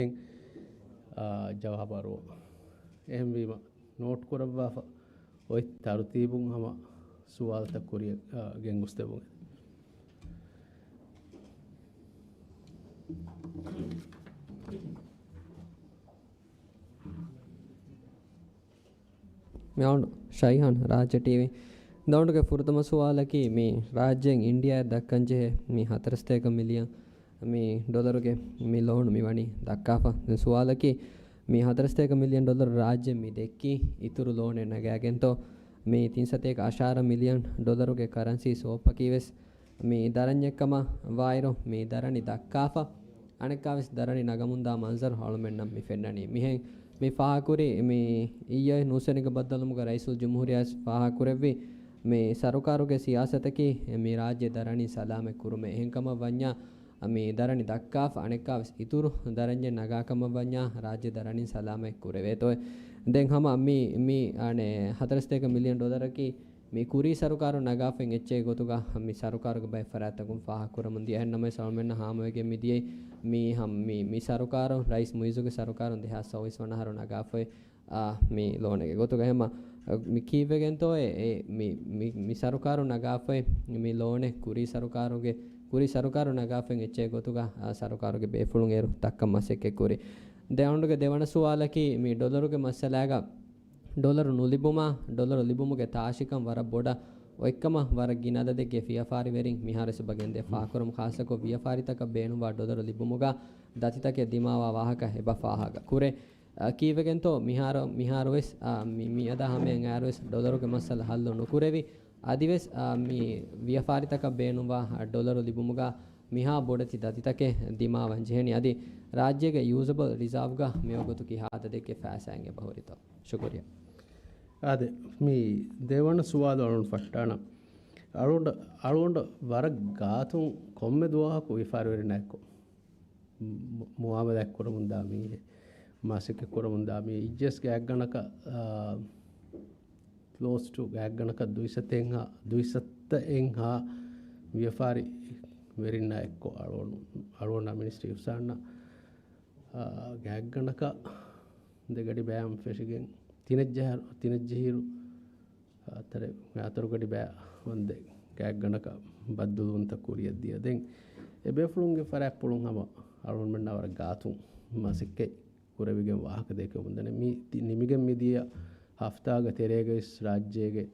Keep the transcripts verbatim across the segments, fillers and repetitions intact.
އާ، ޖަވާބު އަރުވަން. އެހެންވީމަ، ނޯޓް ކުރައްވާފަ އޮތް ތަރުތީބުން ހަމަ ސުވާލުތައް ކުރިއަށް، އާ، ގެންގޮސްދެއްވުން. މިއަޅު ޝައިހާން، ރާއްޖެ ޓީވީ. ދައުންގެ ފުރަތަމަ ސުވާލަކީ، މި ރާއްޖޭން އިންޑިއާއަށް ދައްކަންޖެހޭ މި ހަތަރުސަތޭކަ މިލިއަން މި ޑޮލަރުގެ މި ލޯނު މި ވަނީ ދައްކާފަ. ދެން ސުވާލަކީ، މި ހަތަރުސަތޭކަ މިލިއަން ޑޮލަރު ރާއްޖެ މި ދެއްކީ އިތުރު ލޯނެއް ނަގާގެންތޯ؟ މި ތިންސަތޭކަ އަށާރަ މިލިއަން ޑޮލަރުގެ ކަރަންސީ ސްވޮޕަކީ ވެސް މި ދަރަންޏެއްކަމަށް ވާއިރު، މި ދަރަނި ދައްކާފަ. އަނެއްކާވެސް ދަރަނި ނަގަމުންދާ މަންޒަރު އަޅުމެންނަށް މި ފެންނަނީ. މިހެން މި ފާހަގަކުރި މި އިއްޔެ ނޫސްވެރިންގެ ބައްދަލުވުމުގަ ރައީސުލްޖުމްހޫރިއްޔާ ވެސް ފާހަގަކުރެއްވި މި ސަރުކާރުގެ ސިޔާސަތަކީ މި ރާއްޖެ ދަރަނި ސަލާމަތް ކުރުމޭ. އެހެންކަމަށް ވަންޏާ މި ދަރަނި ދައްކާފަ، އަނެއްކާވެސް އިތުރު ދަރަންޏެއް ނަގާކަމަށް ވަންޏާ ރާއްޖެ ދަރަނިން ސަލާމަތް ކުރެވޭތޯ. ދެން ހަމަ މި، މި އަނެއް ހަތަރުސަތޭކަ މިލިއަން ޑޮލަރަކީ މި ކުރީ ސަރުކާރުން ނަގާފައި އެއްޗެއް ގޮތުގަ މި ސަރުކާރުގެ ބައެއް ފަރާތްތަކުން ފާހަގަކުރަމުން ދިޔަ. އެހެންނަމަވެސް އަޅުމެންނަށް ހާމަވެގެން މިދިޔައީ މި ހަމް-، މި، މި ސަރުކާރު، ރައީސް މުއިއްޒުގެ ސަރުކާރުން ދެހާސް ސައުވީސް ވަނަ އަހަރު ނަގާފައި، އާ، މި ލޯނެއްގެ ގޮތުގަ. އެހެންމަ މި ކީއްވެގެންތޯއޭ، އެ، މި، މި، މި ސަރުކާރު ނަގާފައި މި ލޯނެއް ކުރީ ސަރުކާރުގެ، ކުރީ ސަރުކާރު ނަގާފައި އެއްޗެއް ގޮތުގަ، އާ، ސަރުކާރުގެ ބޭފުޅުން އޭރު ދައްކަން މަސައްކަތް ކުރި. ދެ އަޅުގަނޑުގެ ދެވަނަ ސުވާލަކީ މި ޑޮލަރުގެ މައްސަލާގަ ޑޮލަރު ނުލިބުމާ، ޑޮލަރު ލިބުމުގެ ތާށިކަން ވަރަށް ބޮޑަށް އޮތްކަމަށް ވަރަށް ގިނަ އަދަދެއްގެ ވިޔަފާރިވެރިން މިހާރުވެސް އެބަ ގެންދޭ. ފާހަގަކުރަމުން ޚާއްޞަކޮށް ވިޔަފާރިތަކަށް ބޭނުންވާ ޑޮލަރު ލިބުމުގަ ދަތިތަކެއް ދިމާވާ ވާހަކަ އެބަ ފާހަގަ ކުރޭ. އަ، ކީއްވެގެންތޯ މިހާރު، މިހާރުވެސް، އަ، މި، މިއަދާ ހަމައަށް އައިރުވެސް ޑޮލަރުގެ މައްސަލަ ހައްލު ނުކުރެވި. އަދިވެސް، އާ، މި ވިޔަފާރިތަކަށް ބޭނުންވާ، އާ، ޑޮލަރު ލިބުމުގަ މިހާ ބޮޑެތި ދަތިތަކެއް ދިމާވަން ޖެހެނީ. އަދި ރާއްޖޭގެ ޔޫޒަބަލް ރިޒާވްގަ މިވަގުތު ކިހާ އަދަދެއްގެ ފައިސާއެއް އެބަހުރިތޯ؟ ޝުކުރިއްޔާ. އާދެ، މި ދެވަނަ ސުވާލު އަޅުން ފައްޓާނަ. އަޅުން، އަޅުން ވަރަށް ގާތުން ކޮންމެ ދުވަހަކު ވިޔަފާރިވެރިންނާއެކު މު-، މުއާމަލާތް ކުރަމުންދާ މީހެއް، މަސައްކަތް ކުރަމުންދާ މީހެއް، އިއްޒަސް ގާތްގަނޑަކަށް، އާ، ކްލޯސް ޓު ގާތްގަނޑަކަށް ދުއިސައްތައެއްހާ، ދުއިސައްތައެއްހާ ވިޔަފާރި ވެރިންނާ އެއްކޮށް އަޅުގަނޑު، އަޅުގަނޑާ މިނިސްޓަރ އިޙްސާންއަށް، އާ، ގާތްގަނޑަކަށް ދެގަޑި ބަޔަށް ފެށިގެން ތިނެއްޖަހަރު، ތިނެއްޖެހިރު އަތަރެ-، އަތަރުގަޑި ބަޔަށް ވަންދެ ގާތްގަނޑަކަށް ބައްދަލުވުންތައް ކުރިއަށް ދިޔަ. ދެން އެބޭފުޅުންގެ ފަރާތްޕުޅުން ހަމަ އަޅުގަނޑުމެންނާ ވަރަށް ގާތުން މަސައްކަތް ކުރެވިގެން ވާހަކަ ދެކެމުންދަނީ. މި ތި-، ނިމިގެން މިދިޔަ ހަފްތާގެ ތެރޭގައި ރާއްޖޭގެ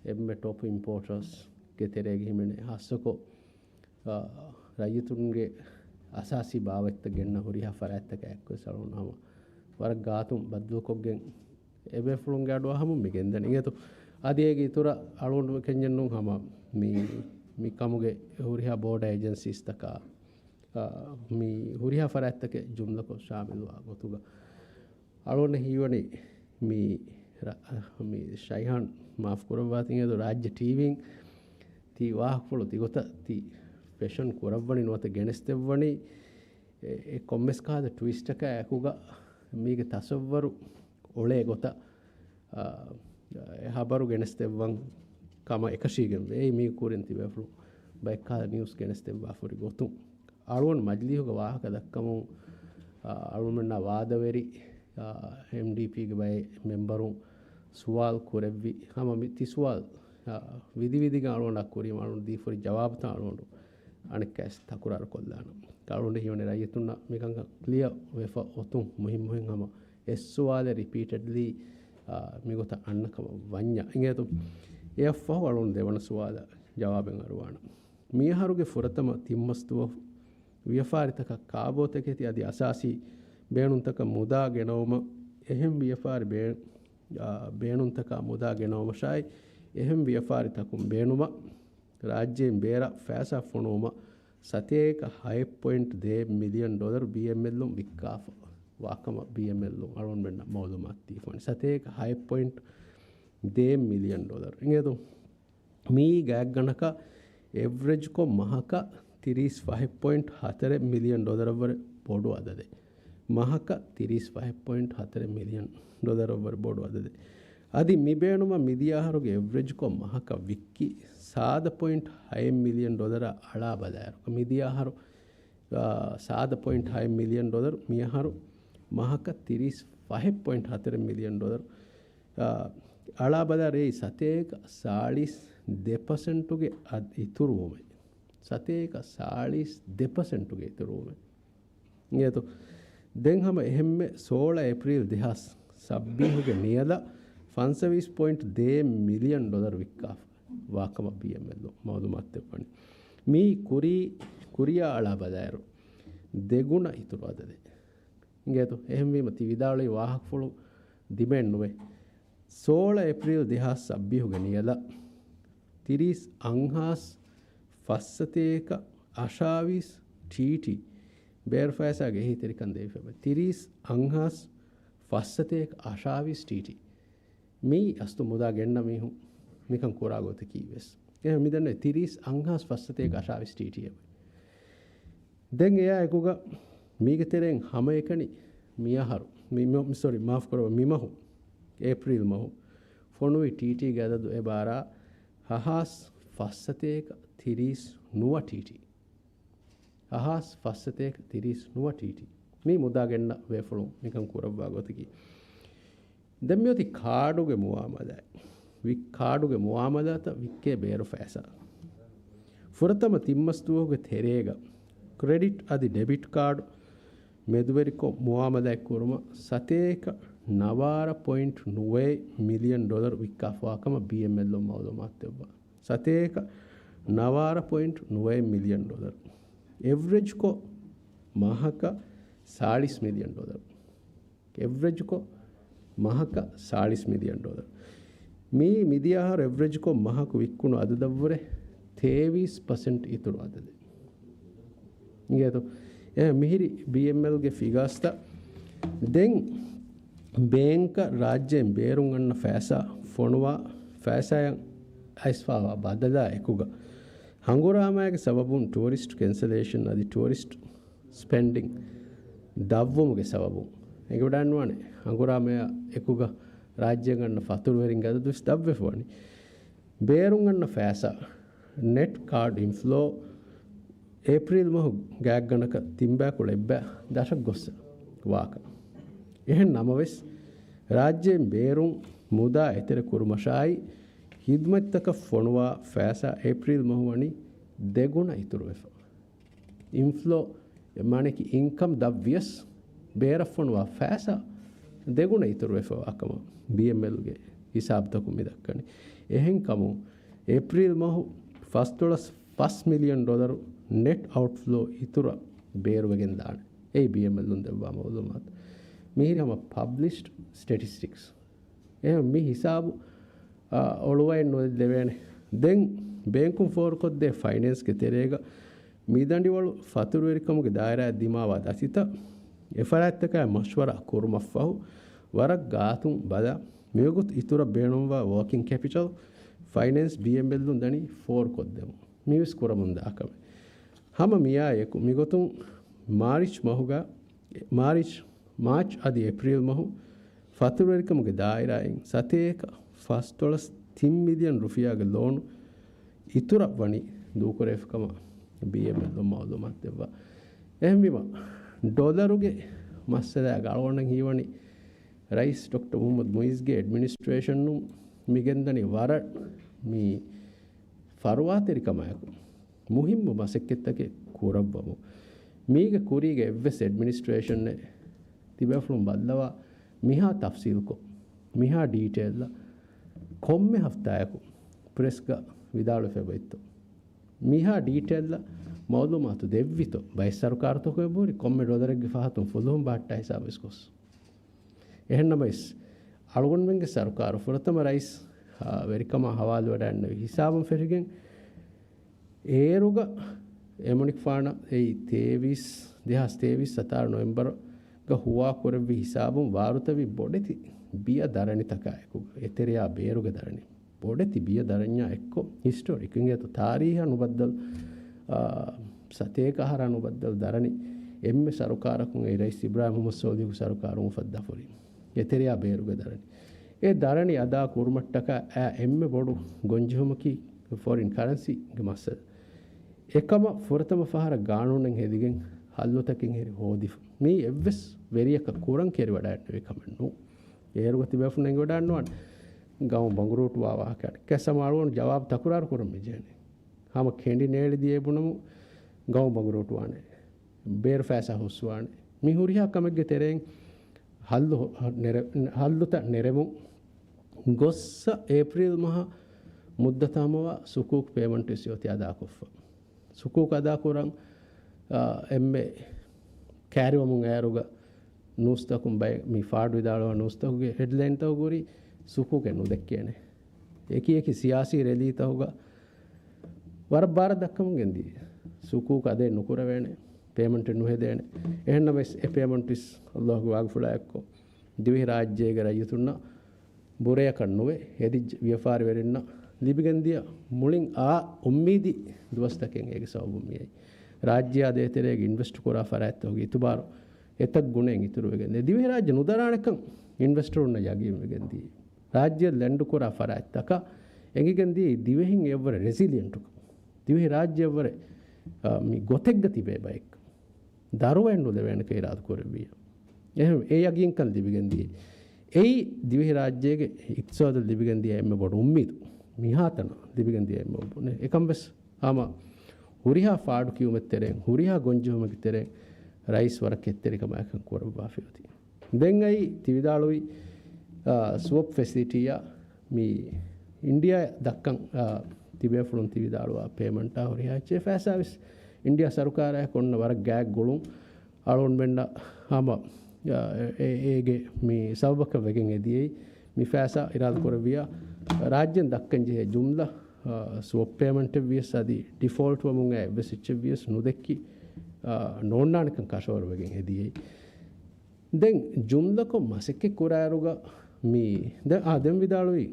އެންމެ ޓޮޕް އިމްޕޯޓަރސްގެ ތެރޭގައި ހިމެނޭ ހާއްސަކޮށް، އާ، ރައްޔިތުންގެ އަސާސީ ބާވަތްތައް ގެންނަ ހުރިހާ ފަރާތްތަކާ އެއްކޮށް އަޅުގަނޑު ހަމަ ވަރަށް ގާތުން ބައްދަލުކޮށްގެން އެބޭފުޅުންގެ އަޑުއަހަމުން މި ގެންދަނީ. އިނގޭތޯ، އަދި އޭގެ އިތުރަށް އަޅުގަނޑު ކެންޏެއްނޫން ހަމަ މި، މި ކަމުގެ ހުރިހާ ބޯޑަ އޭޖެންސީސްތަކާ، އާ، މި ހުރިހާ ފަރާތްތަކެއް ޖުމްލަކޮށް ޝާމިލުވާ ގޮތުގަ އަޅުގަނޑަށް ހީވަނީ މި ރަ-، މި ޝައިހާން މާފު ކުރައްވާތި އިނގޭތޯ، ރާއްޖެ ޓީވީން ތި ވާހަކަފުޅު ތިގޮތަށް ތި ފެޝަން ކުރައްވަނީ ނުވަތަ ގެނެސްދެއްވަނީ އެ، އެ ކޮންމެސް ކަހަލަ ޓްވިސްޓަކާ އެކުގަ މީގެ ތަސައްވަރު އޮޅޭ ގޮތަށް، އާ، އެ ހަބަރު ގެނެސްދެއްވަން ކަމަށް އެކަށީގެން ވޭ. މީ ކުރިން ތިބޭފުޅު ބައެއް ކަހަލަ ނިއުސް ގެނެސްދެއްވާފަހުރި ގޮތުން. އަޅުގަނޑު މަޖިލީހުގަ ވާހަކަ ދައްކަމުން، އާ، އަޅުގަނޑުމެންނާ ވާދަވެރި، އާ، އެމްޑީޕީގެ ބައެއް މެމްބަރުން ސުވާލު ކުރެއްވި ހަމަ މި ތި ސުވާލު، އާ، ވިދި ވިދިގެން އަޅުގަނޑަށް ކުރީމަ އަޅުގަނޑު ދީފަހުރި ޖަވާބުތައް އަޅުގަނޑު އަނެއްކާވެސް ތަކުރާރު ކޮށްލާނަން. އަޅުގަނޑު ހީވަނީ ރައްޔިތުންނަށް މިކަންކަން ކްލިއަ ވެފަ އޮތުން މުހިއްމުހެން ހަމަ އެއް ސުވާލެއް ރިޕީޓެޑްލީ، އާ، މިގޮތަށް އަންނަ ކަމަށް ވަންޏާ. އިނގޭތޯ، އެއަށްފަހު އަޅުގަނޑު ދެވަނަ ސުވާލަށް ޖަވާބެއް އަރުވާނަން. މިއަހަރުގެ ފުރަތަމަ ތިން މަސް ދުވަހު ވިޔަފާރިތަކަށް ކާބޯތަކެތި އަދި އަސާސީ ބޭނުންތަކަށް މުދާ ގެނައުމަށް އެހެން ވިޔަފާރި ބޭ-، އާ، ބޭނުންތަކާ މުދާ ގެނައުމަށާއި އެހެން ވިޔަފާރިތަކުން ބޭނުމަށް ރާއްޖޭން ބޭރަށް ފައިސާ ފޮނުވުމަށް ސަތޭކަ ހައެއް ޕޮއިންޓް ދޭއް މިލިއަން ޑޮލަރު ބީއެމްއެލުން ވިއްކާފަ ވާކަމަށް ބީއެމްއެލުން އަޅުގަނޑުމެންނަށް މައުލޫމާތު ދީފަ ވަނީ. ސަތޭކަ ހައެއް ޕޮއިންޓް ދޭއް މިލިއަން ޑޮލަރު. އިނގޭތޯ؟ މިއީ ގާތްގަނޑަކަށް އެވްރެޖްކޮށް މަހަކަށް ތިރީސް ފަހެއް ޕޮއިންޓް ހަތަރެއް މިލިއަން ޑޮލަރަށްވުރެ ބޮޑު އަދަދެއް. މަހަކަށް ތިރީސް ފަހެއް ޕޮއިންޓް ހަތަރެއް މިލިއަން ޑޮލަރަށްވުރެ ބޮޑު އަދަދެއް. އަދި މި ބޭނުމަށް މިދިޔަ އަހަރުގެ އެވްރެޖްކޮށް މަހަކަށް ވިއްކި ސާދަ ޕޮއިންޓް ހައެއް މިލިއަން ޑޮލަރާ އަޅާ ބަލާއިރު، މިދިޔަ އަހަރު ސާދަ ޕޮއިންޓް ހައެއް މިލިއަން ޑޮލަރު، މިއަހަރު މަހަކަށް ތިރީސް ފަހެއް ޕޮއިންޓް ހަތަރެއް މިލިއަން ޑޮލަރު. އާ، އަޅާ ބަލާ ރޭ ސަތޭކަ ސާޅީސް ދެ ޕަސެންޓުގެ އަދް އިތުރުވުމެއް. ސަތޭކަ ސާޅީސް ދެ ޕަސެންޓުގެ އިތުރުވުމެއް. އިނގޭތޯ؟ ދެން ހަމަ އެހެންމެ ސޯޅަ އޭޕްރީލް ދެހާސް ސައްބީހުގެ ނިޔަލަށް ފަންސަވީސް ޕޮއިންޓް ދޭއް މިލިއަން ޑޮލަރު ވިއްކާފަ ވާކަމަށް ބީއެމްއެލްއުން މައުލޫމާތު ދެއްވަނީ. މީ ކުރީ، ކުރިޔާ އަޅާ ބަލާއިރު ދެގުނަ އިތުރު އަދަދެއް. އިނގޭތޯ؟ އެހެންވީމަ ތި ވިދާޅުވި ވާހަކަފުޅު ދިމައެއް ނުވޭ. ސޯޅަ އޭޕްރީލް ދެހާސް ސައްބީހުގެ ނިޔަލަށް ތިރީސް އަށާސް ފަސްސަތޭކަ އަށާވީސް ޓީޓީ ބޭރު ފައިސާގެ އެހީތެރިކަން ދެވިފައި. ތިރީސް އަށާސް ފަސްސަތޭކަ އަށާވީސް ޓީޓީ. މީ އަސްލު މުދާ ގެންނަ މީހުން މިކަން ކުރާ ގޮތަކީ ވެސް. އެހެން މިދަންނަވަނީ ތިރީސް އަށާސް ފަސްސަތޭކަ އަށާވީސް ޓީޓީ އެވެ. ދެން އެއާ އެކުގަ މީގެ ތެރެއިން ހަމައެކަނި މިއަހަރު، މި، މި، މި، ސޮރީ، މާފު ކުރައްވާ، މިމަހު، އޭޕްރީލް މަހު ފޮނުވި ޓީޓީގެ އަދަދު އެބާރާ އަށާސް ފަސްސަތޭކަ ތިރީސް ނުވަ ޓީޓީ. އަށާސް ފަސްސަތޭކަ ތިރީސް ނުވަ ޓީޓީ. މީ މުދާ ގެންނަ ބޭފުޅުން މިކަން ކުރައްވާ ގޮތަކީ. ދެން މިއޮތީ ކާޑުގެ މުއާމަލާތް. ވި-، ކާޑުގެ މުއާމަލާތަށް ވިއްކޭ ބޭރު ފައިސާ. ފުރަތަމަ ތިން މަސް ދުވަހުގެ ތެރޭގަ ކްރެޑިޓް އަދި ޑެބިޓް ކާޑު މެދުވެރިކޮށް މުއާމަލާތް ކުރުމަށް ސަތޭކަ ނަވާރަ ޕޮއިންޓް ނުވައެއް މިލިއަން ޑޮލަރު ވިއްކާފަވާކަމަށް ބީއެމްއެލްއުން މައުލޫމާތު ދެއްވާ. ސަތޭކަ ނަވާރަ ޕޮއިންޓް ނުވައެއް މިލިއަން ޑޮލަރު. އެވްރެޖްކޮށް މަހަކަށް ސާޅީސް މިލިއަން ޑޮލަރު. އެވްރެޖްކޮށް މަހަކަށް ސާޅީސް މިލިއަން ޑޮލަރު. މީ މިދިޔަ އަހަރު އެވްރެޖްކޮށް މަހަކު ވިއްކުނު އަދަދަށްވުރެ ތޭވީސް ޕަސެންޓް އިތުރު އަދަދެއް. އިނގޭތޯ؟ އެ މިހިރި ބީއެމްއެލްގެ ފިގާސްތައް. ދެން ބޭންކަށް ރާއްޖޭން ބޭރުން އަންނަ ފައިސާ ފޮނުވާ ފައިސާއަށް އައިސްފަވާ ބަދަލާ އެކުގަ ހަނގުރާމައިގެ ސަބަބުން ޓޫރިސްޓް ކެންސަލޭޝަން އަދި ޓޫރިސްޓް ސްޕެންޑިން ދަށްވުމުގެ ސަބަބުން އެނގިވަޑައިގަންނަވާނެ. ހަނގުރާމަޔާ އެކުގަ ރާއްޖޭގަ އަންނަ ފަތުރުވެރިންގެ އަދަދުވެސް ދަށްވެފަވަނީ. ބޭރުން އަންނަ ފައިސާ، ނެޓް ކާޑް އިންފްލޯ، އޭޕްރީލް މަހު ގާތްގަނޑަކަށް ތިންބައިކުޅަ އެއްބައި ދަށަށް ގޮއްސަ ވާކަން. އެހެން ނަމަވެސް، ރާއްޖޭން ބޭރުން މުދާ އެތެރެ ކުރުމަށާއި، ޚިދުމަތްތަކަށް ފޮނުވާ ފައިސާ އޭޕްރީލް މަހު ވަނީ ދެގުނަ އިތުރުވެފަ. އިންފްލޯ، މާނައަކީ އިންކަމް ދަށްވިޔަސް، ބޭރަށް ފޮނުވާ ފައިސާ ދެގުނަ އިތުރުވެފަވާކަމަށް ބީއެމްއެލްގެ ހިސާބުތަކުން މި ދައްކަނީ. އެހެންކަމުން، އޭޕްރީލް މަހު ފަސްދޮޅަސް ފަސް މިލިއަން ޑޮލަރު ނެޓް އައުޓްފްލޯ އިތުރަށް ބޭރުވެގެން ދާނެ. އެއީ ބީއެމްއެލްއުން ދެއްވާ މައުލޫމާތު. މިހިރި ހަމަ ޕަބްލިޝްޑް ސްޓެޓިސްޓިކްސް. އެހެން މި ހިސާބު، އާ، އޮޅުވައެއް ނުލައްވައޭނެ. ދެން ބޭންކުން ފޯރުކޮށްދޭ ފައިނޭންސްގެ ތެރޭގަ މިދަނޑިވަޅު ފަތުރުވެރިކަމުގެ ދާއިރާއަށް ދިމާވާ ދަތިތައް އެފަރާތްތަކާއި މަޝްވަރާ ކުރުމަށްފަހު، ވަރަށް ގާތުން ބަލާ، މިވަގުތު އިތުރަށް ބޭނުންވާ ވޯކިން ކެޕިޓަލް ފައިނޭންސް ބީއެމްއެލްއުން ދަނީ ފޯރުކޮށްދެމުން. މިވެސް ކުރަމުންދާ ކަމެއް. ހަމަ މިއާއެކު މިގޮތުން މާރިޗް މަހުގަ، މާރިޗް، މާޗް އަދި އޭޕްރީލް މަހު ފަތުރުވެރިކަމުގެ ދާއިރާއިން ސަތޭކަ ފަސްދޮޅަސް ތިން މިލިއަން ރުފިޔާގެ ލޯނު އިތުރަށް ވަނީ ދޫކުރެވިފަ ކަމަށް ބީއެމްއެލްއުން މައުލޫމާތު ދެއްވާ. އެހެންވީމަ، ޑޮލަރުގެ މައްސަލައިގަ އަޅުގަނޑަށް ހީވަނީ ރައީސް ޑޮކްޓަރ މުޙައްމަދު މުޢިއްޒުގެ އެޑްމިނިސްޓްރޭޝަނުން މިގެންދަނީ ވަރަށް މި ފަރުވާތެރިކަމާއެކު މުހިއްމު މަސައްކަތްތަކެއް ކުރައްވަމު. މީގެ ކުރީގެ އެއްވެސް އެޑްމިނިސްޓްރޭޝަނެއް ތިބޭފުޅުން ބައްލަވާ މިހާ ތަފްސީލްކޮށް، މިހާ ޑީޓެއިލްއަށް ކޮންމެ ހަފްތާއަކު ޕްރެސްގަ ވިދާޅުވެފައި އޮތްތޯ؟ މިހާ ޑީޓެއިލްއަށް މައުލޫމާތު ދެއްވިތޯ؟ ބައެއް ސަރުކާރުތަކު އެބަހުރި ކޮންމެ ޑޮލަރެއްގެ ފަހަތުން ފުލުހުން ބަހައްޓާ ހިސާބުވެސް ގޮސް. އެހެންނަމަވެސް، އަޅުގަނޑުމެންގެ ސަރުކާރު ފުރަތަމަ ރައީސް، އާ، ވެރިކަމާ ހަވާލުވެވަޑައިގެންނެވި ހިސާބުން ފެށިގެން، އޭރުގަ އެމުނިކުފާނަށް އެއީ ތޭވީސް، ދެހާސް ތޭވީސް ސަތާރަ ނޮވެމްބަރުގަ ހުވާކުރެއްވި ހިސާބުން ވާރުތަވި ބޮޑެތި ބިޔަ ދަރަނިތަކާއެކު، އެތެރެޔާ ބޭރުގެ ދަރަނި، ބޮޑެތި ބިޔަ ދަރަންޏާ އެއްކޮށް ހިސްޓޯރިކް އިނގޭތޯ ތާރީހަށް ނުބައްދަލު، އާ، ސަތޭކަ އަހަރާ ނުބައްދަލު ދަރަނި އެންމެ ސަރުކާރަކުން އެއީ ރައީސް އިބްރާހިމް މުޙައްމަދު ސޯލިހުގެ ސަރުކާރުން އުފައްދާފަ ހުރި އެތެރެޔާ ބޭރުގެ ދަރަނި. އެ ދަރަނި އަދާ ކުރުމަށްޓަކާ އާ އެންމެ ބޮޑު ގޮންޖެހުމަކީ ފޮރިން ކަރަންސީގެ މައްސަލަ. އެކަމަށް ފުރަތަމަ ފަހަރަށް ގާނޫނެއް ހެދިގެން ހައްލުތަކެއް ހެރި ހޯދިފަ. މީ އެއްވެސް ވެރިޔަކަށް ކުރަން ކެރިވަޑައިގަންނެވި ކަމެއް ނޫން. އޭރުގަ ތިބޭފުޅުން އެނގިވަޑައިގަންނަވާނެ ގައުމު ބަނގުރޫޓުވާ ވާހަކައެއް. ކެއްސަމާ އަޅުގަނޑު ޖަވާބު ތަކުރާރު ކުރަން މިޖެހެނީ. ހަމަ ކެނޑި ނޭޅި ދިޔައި ބުނަމު ގައުމު ބަނގުރޫޓުވާނެ. ބޭރު ފައިސާ ހުސްވާނެ. މި ހުރިހާ ކަމެއްގެ ތެރެއިން ހައްލު ހު-، ނެރެ-، ހައްލުތައް ނެރެމުން ގޮއްސަ އޭޕްރީލް މަހަ މުއްދަތާމަވާ ސުކޫކު ޕޭމަންޓް ވެސް އޮތީ އަދާކޮށްފަ. ސުކޫކު އަދާކުރަން، އާ، އެންމެ ކައިރިވަމުން އޭރުގަ ނޫސްތަކުން ބައެއް މި ފާޑު ވިދާޅުވާ ނޫސްތަކުގެ ހެޑްލައިންތަކު ހުރީ ސުކޫކެއް ނުދެއްކޭނެ. އެކި އެކި ސިޔާސީ ރެލީތަކުގަ ވަރަށް ބާރަށް ދައްކަމުން ގެންދިޔަ. ސުކޫކު އަދައެއް ނުކުރެވޭނެ، ޕޭމަންޓެއް ނުހެދޭނެ. އެހެންނަމަވެސް އެ ޕޭމަންޓް ވެސް އައްލާހުގެ ވާގިފުޅާ އެއްކޮށް ދިވެހި ރާއްޖޭގެ ރައްޔިތުންނަށް ބުރަޔަކަށް ނުވެ، ހެދިއްޖެ ވިޔަފާރިވެރިންނަށް ލިބިގެންދިޔަ މުޅިން އާ އުއްމީދީ ދުވަސްތަކެއް އޭގެ ސަބަބުން މިއައީ. ރާއްޖެއާ ދޭތެރޭގެ އިންވެސްޓް ކުރާ ފަރާތްތަކުގެ އިތުބާރު އެތައް ގުނައެއް އިތުރުވެގެން ދިވެހިރާއްޖެ ނުދަރާނެކަން އިންވެސްޓަރުންނަށް ޔަގީންވެގެން ދިޔައީ. ރާއްޖެއަށް ލެންޑް ކުރާ ފަރާތްތަކަށް އެނގިގެން ދިޔައީ ދިވެހިން އެއަށްވުރެ ރެސިލިއެންޓުކަން. ދިވެހިރާއްޖެއަށްވުރެ، އާ، މި ގޮތެއްގަ ތިބޭ ބައެއްކަން. ދަރުވައެއް ނުލެވޭނެކަން އިރާދަކުރެއްވިއްޔާ. އެހެން އެ ޔަގީންކަން ލިބިގެން ދިޔައީ. އެއީ ދިވެހިރާއްޖޭގެ އިޤްތިޞާދަށް ލިބިގެން ދިޔަ އެންމެ ބޮޑު އުއްމީދު. މިހާތަނަށް ލިބިގެން ދިޔަ އެންމެ ބޮޑު. އެކަންވެސް ހަމަ ހުރިހާ ފާޑު ކިޔުމެއް ތެރެއިން، ހުރިހާ ގޮންޖެހުމެއްގެ ތެރެއިން ރައީސް ވަރަށް ކެތްތެރިކަމާއެކަން ކުރައްވާފައި އޮތީ. ދެން އައި ތި ވިދާޅުވި، އާ، ސްވޮޕް ފެސިލިޓީއާ މި އިންޑިއާ ދައްކަން، އާ، ތިބޭފުޅުން ތި ވިދާޅުވާ ޕޭމަންޓާ ހުރިހާ އެއްޗެއް ފައިސާ ވެސް އިންޑިއާ ސަރުކާރާއެކު އޮންނަ ވަރަށް ގާތް ގުޅުން އަޅުގަނޑުމެންނަށް ހަމަ، އާ، އެ-، އޭގެ މި ސަބަބަކަށް ވެގެން އެދިޔައީ. މި ފައިސާ އިރާދަ ކުރެއްވިޔާ ރާއްޖޭން ދައްކަން ޖެހޭ ޖުމްލަ، އާ، ސްވޮޕް ޕޭމަންޓެއް ވިޔަސް އަދި ޑިފޯލްޓް ވަމުން އައި އެއްވެސް އެއްޗެއް ވިޔަސް ނުދެއްކި، އާ، ނޯންނާނެކަން ކަށަވަރު ވެގެން އެދިޔައީ. ދެން ޖުމްލަކޮށް މަސައްކަތް ކުރާއިރުގަ މި، ދެ-، އާ، ދެން ވިދާޅުވީ،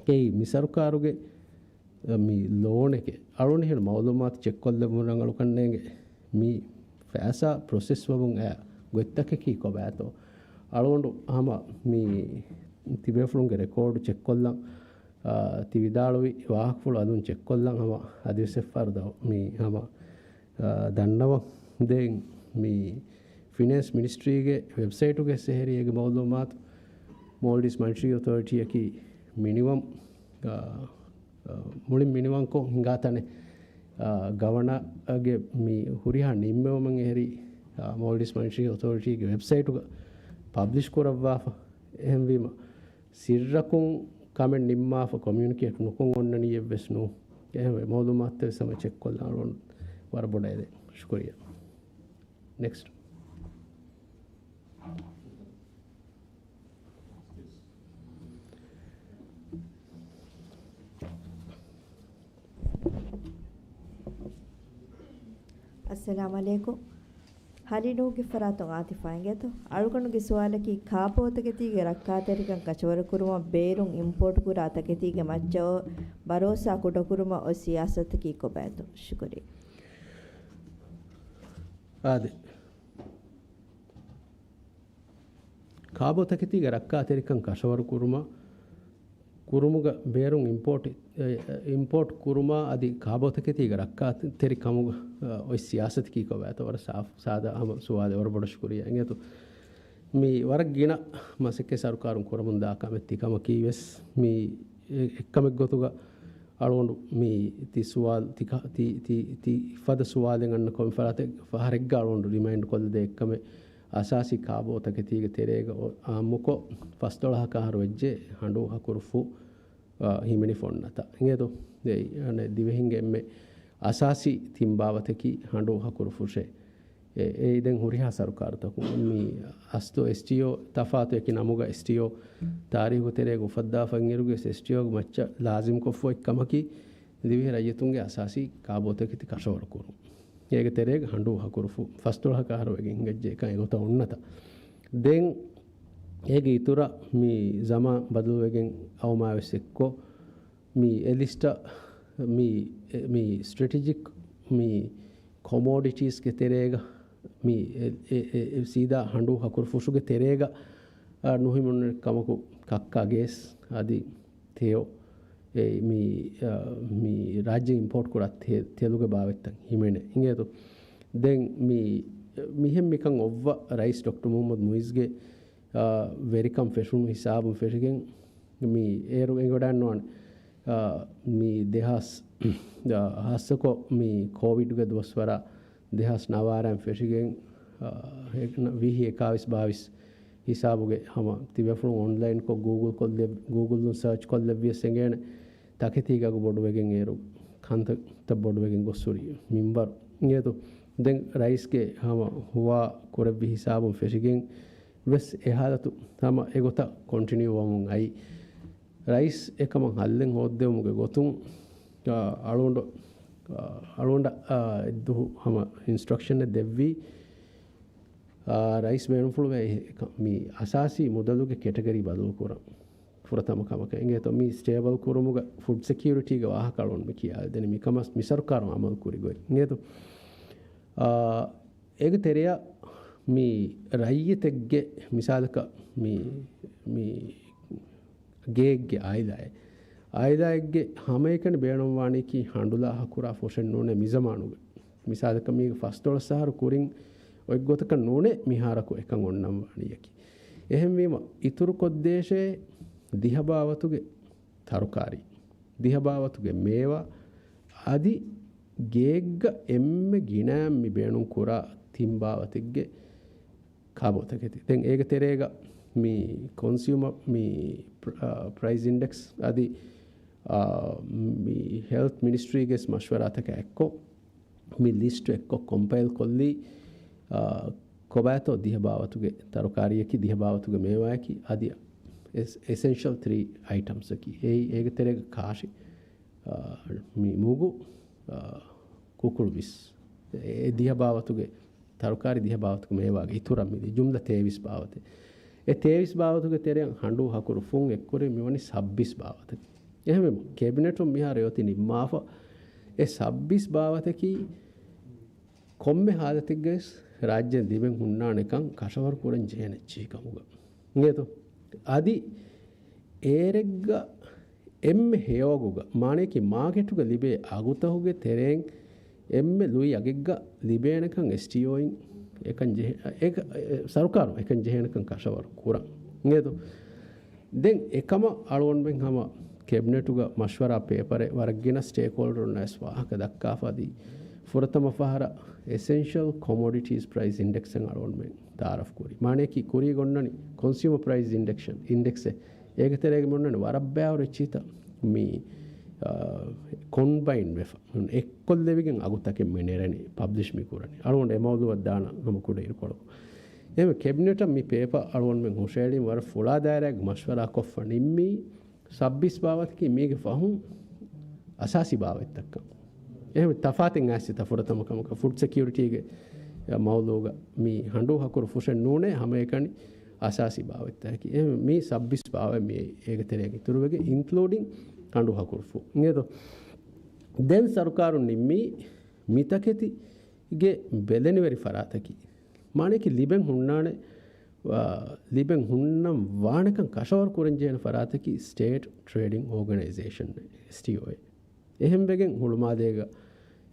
އެއީ މި ސަރުކާރުގެ، އަ، މި ލޯނެކޭ. އަޅުގަނޑު މައުލޫމާތު ޗެކްކޮށްލެވުމުން ރަނގަޅުކަންނޭނގެ މި ފައިސާ ޕްރޮސެސް ވަމުން އައި ގޮތްތަކަކީ ކޮބާތޯ؟ އަޅުގަނޑު ހަމަ މި ތިބޭފުޅުންގެ ރެކޯޑު ޗެކްކޮށްލަން، އާ، ތި ވިދާޅުވި ވާހަކަފުޅު އަލުން ޗެކްކޮށްލަން ހަމަ އަދިވެސް އެއްފަހަރު ދަ-، މި ހަމަ އާ، ދަންނަވަން. ދެން މި ފިނޭންސް މިނިސްޓްރީގެ ވެބްސައިޓުގެ ސެހެރިއޭގެ މައުލޫމާތު، މޯލްޑިވްސް މަނިޓަރީ އޮތޯރިޓީއަކީ މިނިވަން، އާ، އާ، މުޅިން މިނިވަންކޮށް ހިނގާ ތަނެއް، އާ، ގަވަނަރގެ މި ހުރިހާ ނިންމެވުމެއް އެހެރީ، އާ، މޯލްޑިވްސް މަނިޓަރީ އޮތޯރިޓީގެ ވެބްސައިޓުގަ ޕަބްލިޝް ކުރައްވާފަ. އެހެންވީމަ، ސިއްރަކުން ކަމެއް ނިންމާފަ ކޮމިއުނިކޭޓް ނުކޮށް އޮންނަނީ އެއްވެސް ނޫން. އެހެންވެ، މައުލޫމާތުތައް ވެސް ހަމަ ޗެކްކޮށްލާނަން ވަރަށް ބޮޑަށް އެދެން. ޝުކުރިއްޔާ. ނެކްސްޓް. އައްސަލާމް ޢަލައިކުމް. ހަލިނޫގެ ފަރާތުން އާތިފާ އިނގޭތޯ؟ އަޅުގަނޑުގެ ސުވާލަކީ، ކާބޯތަކެތީގެ ރައްކާތެރިކަން ކަށަވަރުކުރުމަށް ބޭރުން އިމްޕޯޓް ކުރާ ތަކެތީގެ މައްޗަށް ބަރޯސާ ކުޑަކުރުމަށް އޮތް ސިޔާސަތަކީ ކޮބާތޯ؟ ޝުކުރިއްޔާ. އާދެ. ކާބޯތަކެތީގެ ރައްކާތެރިކަން ކަށަވަރު ކުރުމަށް، ކުރުމުގަ ބޭރުން އިމްޕޯޓް، އެ، އިމްޕޯޓް ކުރުމާ އަދި ކާބޯތަކެތީގެ ރައްކާތެރިކަމުގަ، އަ، އޮތް ސިޔާސަތަކީ ކޮބާތޯ؟ ވަރަށް ސާފު ސާދާ ހަމަ ސުވާލެއް. ވަރަށް ބޮޑަށް ޝުކުރިއްޔާ. އިނގޭތޯ، މި ވަރަށް ގިނަ މަސައްކަތް ސަރުކާރުން ކުރަމުން ދާ ކަމެއް ތި ކަމަކީ ވެސް މި އެ-، އެއްކަމެއް ގޮތުގަ އަޅުގަނޑު މި ތި ސުވާލު، ތި ކަ-، ތި، ތި، ތި ފަދަ ސުވާލެއް އަންނަ ކޮންމެ ފަރާތެއް ފަހަރެއްގަ އަޅުގަނޑު ރިމައިންޑް ކޮށްލަދޭ އެއްކަމެއް އަސާސީ ކާބޯ ތަކެތީގެ ތެރޭގަ އޮ-، އާއްމުކޮށް ފަސްދޮޅަހަކަށް އަހަރު ވެއްޖެ ހަނޑޫ ހަކުރުފުށް، އާ، ހިމެނިފަ އޮންނަތާ. އިނގޭތޯ؟ އެއީ، އަނެއް ދިވެހިންގެ އެންމެ އަސާސީ ތިން ބާވަތަކީ ހަނޑޫ ހަކުރުފުށޭ. އެ-، އެއީ ދެން ހުރިހާ ސަރުކާރުތަކުން މި އަސްލު އެސްޓީއޯ، ތަފާތު އެކި ނަމުގަ އެސްޓީއޯ ތާރީހުގެ ތެރޭގަ އުފައްދާފަ އިންއިރުގެ އެސްޓީއޯގެ މައްޗަށް ލާޒިމްކޮށްފަ އޮތް ކަމަކީ، ދިވެހި ރައްޔިތުންގެ އަސާސީ ކާބޯތަކެތި ކަށަވަރު ކުރުން. އޭގެ ތެރޭގަ ހަނޑޫ ހަކުރުފުށް ފަސްދޮޅަހަކަށް އަހަރު ވެގެން ހިނގައްޖެ އެކަން އެގޮތަށް އޮންނަތާ. ދެން އޭގެ އިތުރަށް މި ޒަމާން ބަދަލުވެގެން އައުމާ ވެސް އެއްކޮށް، މި އެ ލިސްޓަށް މި، މި ސްޓްރެޓެޖިކް މި ކޮމޯޑިޓީސްގެ ތެރޭގަ މި އެ، އެ، އެ، އެ ސީދާ ހަނޑޫ ހަކުރުފުށުގެ ތެރޭގަ، އަ، ނުހިމެނުނެ ކަމަކު ކައްކާ ގޭސް އަދި ތެޔޮ، އެ، މި، އަ، މި ރާއްޖެ އިމްޕޯޓް ކުރާ ތެ-، ތެލުގެ ބާވަތްތައް ހިމެނޭ. އިނގޭތޯ؟ ދެން މި، މިހެން މިކަން އޮއްވަ ރައީސް ޑޮކްޓަރ މުހައްމަދު މުއިޒްގެ، އާ، ވެރިކަން ފެށުނު ހިސާބުން ފެށިގެން މި އޭރު އެނގިވަޑައިގަންނަވާނެ. އާ، މި ދެހާސް، އާ، ހާއްސަކޮށް މި ކޯވިޑްގެ ދުވަސްވަރާ ދެހާސް ނަވާރައިން ފެށިގެން، އާ، އެ، ވިހި އެކާވީސް ބާވީސް ހިސާބުގެ ހަމަ ތިބޭފުޅުން އޮންލައިންކޮށް ގޫގުލް ކޮށްލެއް-، ގޫގުލުން ސާޗް ކޮށްލެއްވިޔަސް އެނގޭނެ ތަކެތީގަ އަގު ބޮޑުވެގެން އޭރު ކަންތައްތައް ބޮޑުވެގެން ގޮސްހުރި މިންވަރު. އިނގޭތޯ؟ ދެން ރައީސްގެ ހަމަ ހުވާ ކުރެއްވި ހިސާބުން ފެށިގެން ވެސް އެ ހާލަތު ހަމަ އެގޮތަށް ކޮންޓިނިއު ވަމުން އައީ. ރައީސް އެކަމަށް ހައްލެއް ހޯއްދެވުމުގެ ގޮތުން، އާ، އަޅުގަނޑު، އާ، އަޅުގަނޑަށް، އާ، އެއްދުވަހު ހަމަ އިންސްޓްރަކްޝަނެއް ދެއްވީ، އާ، ރައީސް ބޭނުންފުޅުވޭ މި އަސާސީ މުދަލުގެ ކެޓަގަރީ ބަދަލުކުރަން. ފުރަތަމަ ކަމަކަށް އިނގޭތޯ، މި ސްޓޭބަލް ކުރުމުގަ ފުޑް ސެކިއުރިޓީގެ ވާހަކަ އަޅުން މި ކިޔާދެނީ މިކަމަސް މި ސަރުކާރު އަމަލު ކުރި ގޮތް. އިނގޭތޯ، އާ، އޭގެ ތެރެއަށް މި ރައްޔިތެއްގެ މިސާލަކަށް މި، މި ގޭގެ އާއިލާއެއް، އާއިލާއެއްގެ ހަމައެކަނި ބޭނުންވާނީކީ ހަނޑުލާ ހަކުރާ ފުށެއް ނޫނޭ މިޒަމާނުގަ. މިސާލަކަށް މީގެ ފަސްދޮޅަސް އަހަރު ކުރިން އޮތްގޮތަކަށް ނޫނޭ މިހާރަކު އެކަން އޮންނަންވާނީއަކީ. އެހެންވީމަ އިތުރުކޮށްދޭށޭ ދިހަ ބާވަތުގެ ތަރުކާރީ، ދިހަ ބާވަތުގެ މޭވާ، އަދި ގޭގަ އެންމެ ގިނައިން މި ބޭނުން ކުރާ ތިން ބާވަތެއްގެ ކާބޯތަކެތި. ދެން އޭގެ ތެރޭގަ މި ކޮންސިއުމަ މި ޕްރ-، އާ، ޕްރައިސް އިންޑެކްސް އަދި، އާ، މި ހެލްތް މިނިސްޓްރީގެ މަޝްވަރާތަކާ އެއްކޮށް، މި ލިސްޓް އެއްކޮށް ކޮމްޕައިލް ކޮށްލީ، އާ، ކޮބާތޯ ދިހަ ބާވަތުގެ ތަރުކާރީއަކީ، ދިހަ ބާވަތުގެ މޭވާއަކީ، އަދި އެސް-، އެސެންޝަލް ތްރީ އައިޓަމްސްއަކީ. އެއީ، އޭގެ ތެރޭގަ ކާށި، އާ، މި މުގު، އާ، ކުކުޅު ވިސް. އެ ދިހަ ބާވަތުގެ ތަރުކާރީ، ދިހަ ބާވަތުގެ މޭވާގެ އިތުރަށް މިދި ޖުމްލަ ތޭވީސް ބާވަތެއް. އެ ތޭވީސް ބާވަތުގެ ތެރެއަށް ހަނޑޫ ހަކުރު ފުން އެއްކުރި މިވަނީ ސައްބީސް ބާވަތެއް. އެހެންވެ، ކެބިނެޓުން މިހާރު އެއޮތީ ނިންމާފަ. އެ ސައްބީސް ބާވަތަކީ ކޮންމެ ހާލަތެއްގަވެސް ރާއްޖޭން ލިބެން ހުންނާނެކަން ކަށަވަރު ކުރަން ޖެހޭނެ އެއްޗެހި ކަމުގަ. އިނގޭތޯ؟ އަދި އޭރެއްގަ އެންމެ ހެޔޮއަގުގަ، މާނަޔަކީ މާކެޓުގަ ލިބޭ އަގުތަކުގެ ތެރެއިން އެންމެ ލުއި އަގެއްގަ ލިބޭނެކަން އެސްޓީއޯއިން އެކަން ޖެހޭ-، އެކަ-، އެ-، ސަރުކާރުން އެކަން ޖެހޭނެކަން ކަށަވަރު ކުރަން. އިނގޭތޯ؟ ދެން އެކަމަށް އަޅުގަނޑުމެން ހަމަ ކެބިނެޓުގަ މަޝްވަރާ ޕޭޕަރެއް ވަރަށް ގިނަ ސްޓޭކްހޯލްޑަރުންނަށް ވެސް ވާހަކަ ދައްކާފަ އަދި ފުރަތަމަ ފަހަރަށް އެސެންޝަލް ކޮމޮޑިޓީސް ޕްރައިސް އިންޑެކްސް އަށް އަޅުގަނޑުމެން ތައާރަފް ކުރީ. މާނަޔަކީ ކުރީގަ އޮންނަނީ ކޮންސިއުމަ ޕްރައިސް އިންޑެކްސް، އިންޑެކްސް. އޭގެ ތެރޭގަ މި އޮންނަނީ ވަރަށް ބައިވަރު އެއްޗިހިތައް މި، އާ، ކޮންބައިން ވެފަ. އެއްކޮށްލެވިގެން އަގުތަކެއް މި ނެރެނީ، ޕަބްލިޝް މި ކުރަނީ. އަޅުގަނޑު އެ މައުލޫއަށް ދާނަން ހަމަ ކުޑަ އިރުކޮޅަކު. އެހެންވެ ކެބިނެޓަށް މި ޕޭޕަރ އަޅުގަނޑުމެން ހުށައެޅީމަ ވަރަށް ފުޅާ ދާއިރާއެއްގަ މަޝްވަރާ ކޮށްފަ ނިންމީ ސައްބީސް ބާވަތަކީ މީގެ ފަހުން އަސާސީ ބާވަތްތައްކަން. އެހެން ތަފާތެއް އައިސްތަ ފުރަތަމަ ކަމަކަށް ފުޑް ސެކިއުރިޓީގެ މައުލޫގަ މި ހަނޑޫ ހަކުރު ފުށެއް ނޫނޭ ހަމައެކަނި އަސާސީ ބާވަތްތަކަކީ. އެހެން މި ސައްބީސް ބާވަތް މި އޭގެ ތެރެއަށް އިތުރުވެގެން އިންކްލޫޑިން ހަނޑޫ ހަކުރު ފުށް. އިނގޭތޯ؟ ދެން ސަރުކާރުން ނިންމީ މިތަކެތި ގެ ބެލެނިވެރި ފަރާތަކީ، މާނަޔަކީ ލިބެން ހުންނާނެ، އާ، ލިބެން ހުންނަން ވާނެކަން ކަށަވަރު ކުރަން ޖެހޭނެ ފަރާތަކީ ސްޓޭޓް ޓްރޭޑިން އޯގަނައިޒޭޝަން، އެސްޓީއޯއެއް. އެހެންވެގެން ހުޅުމާލޭގަ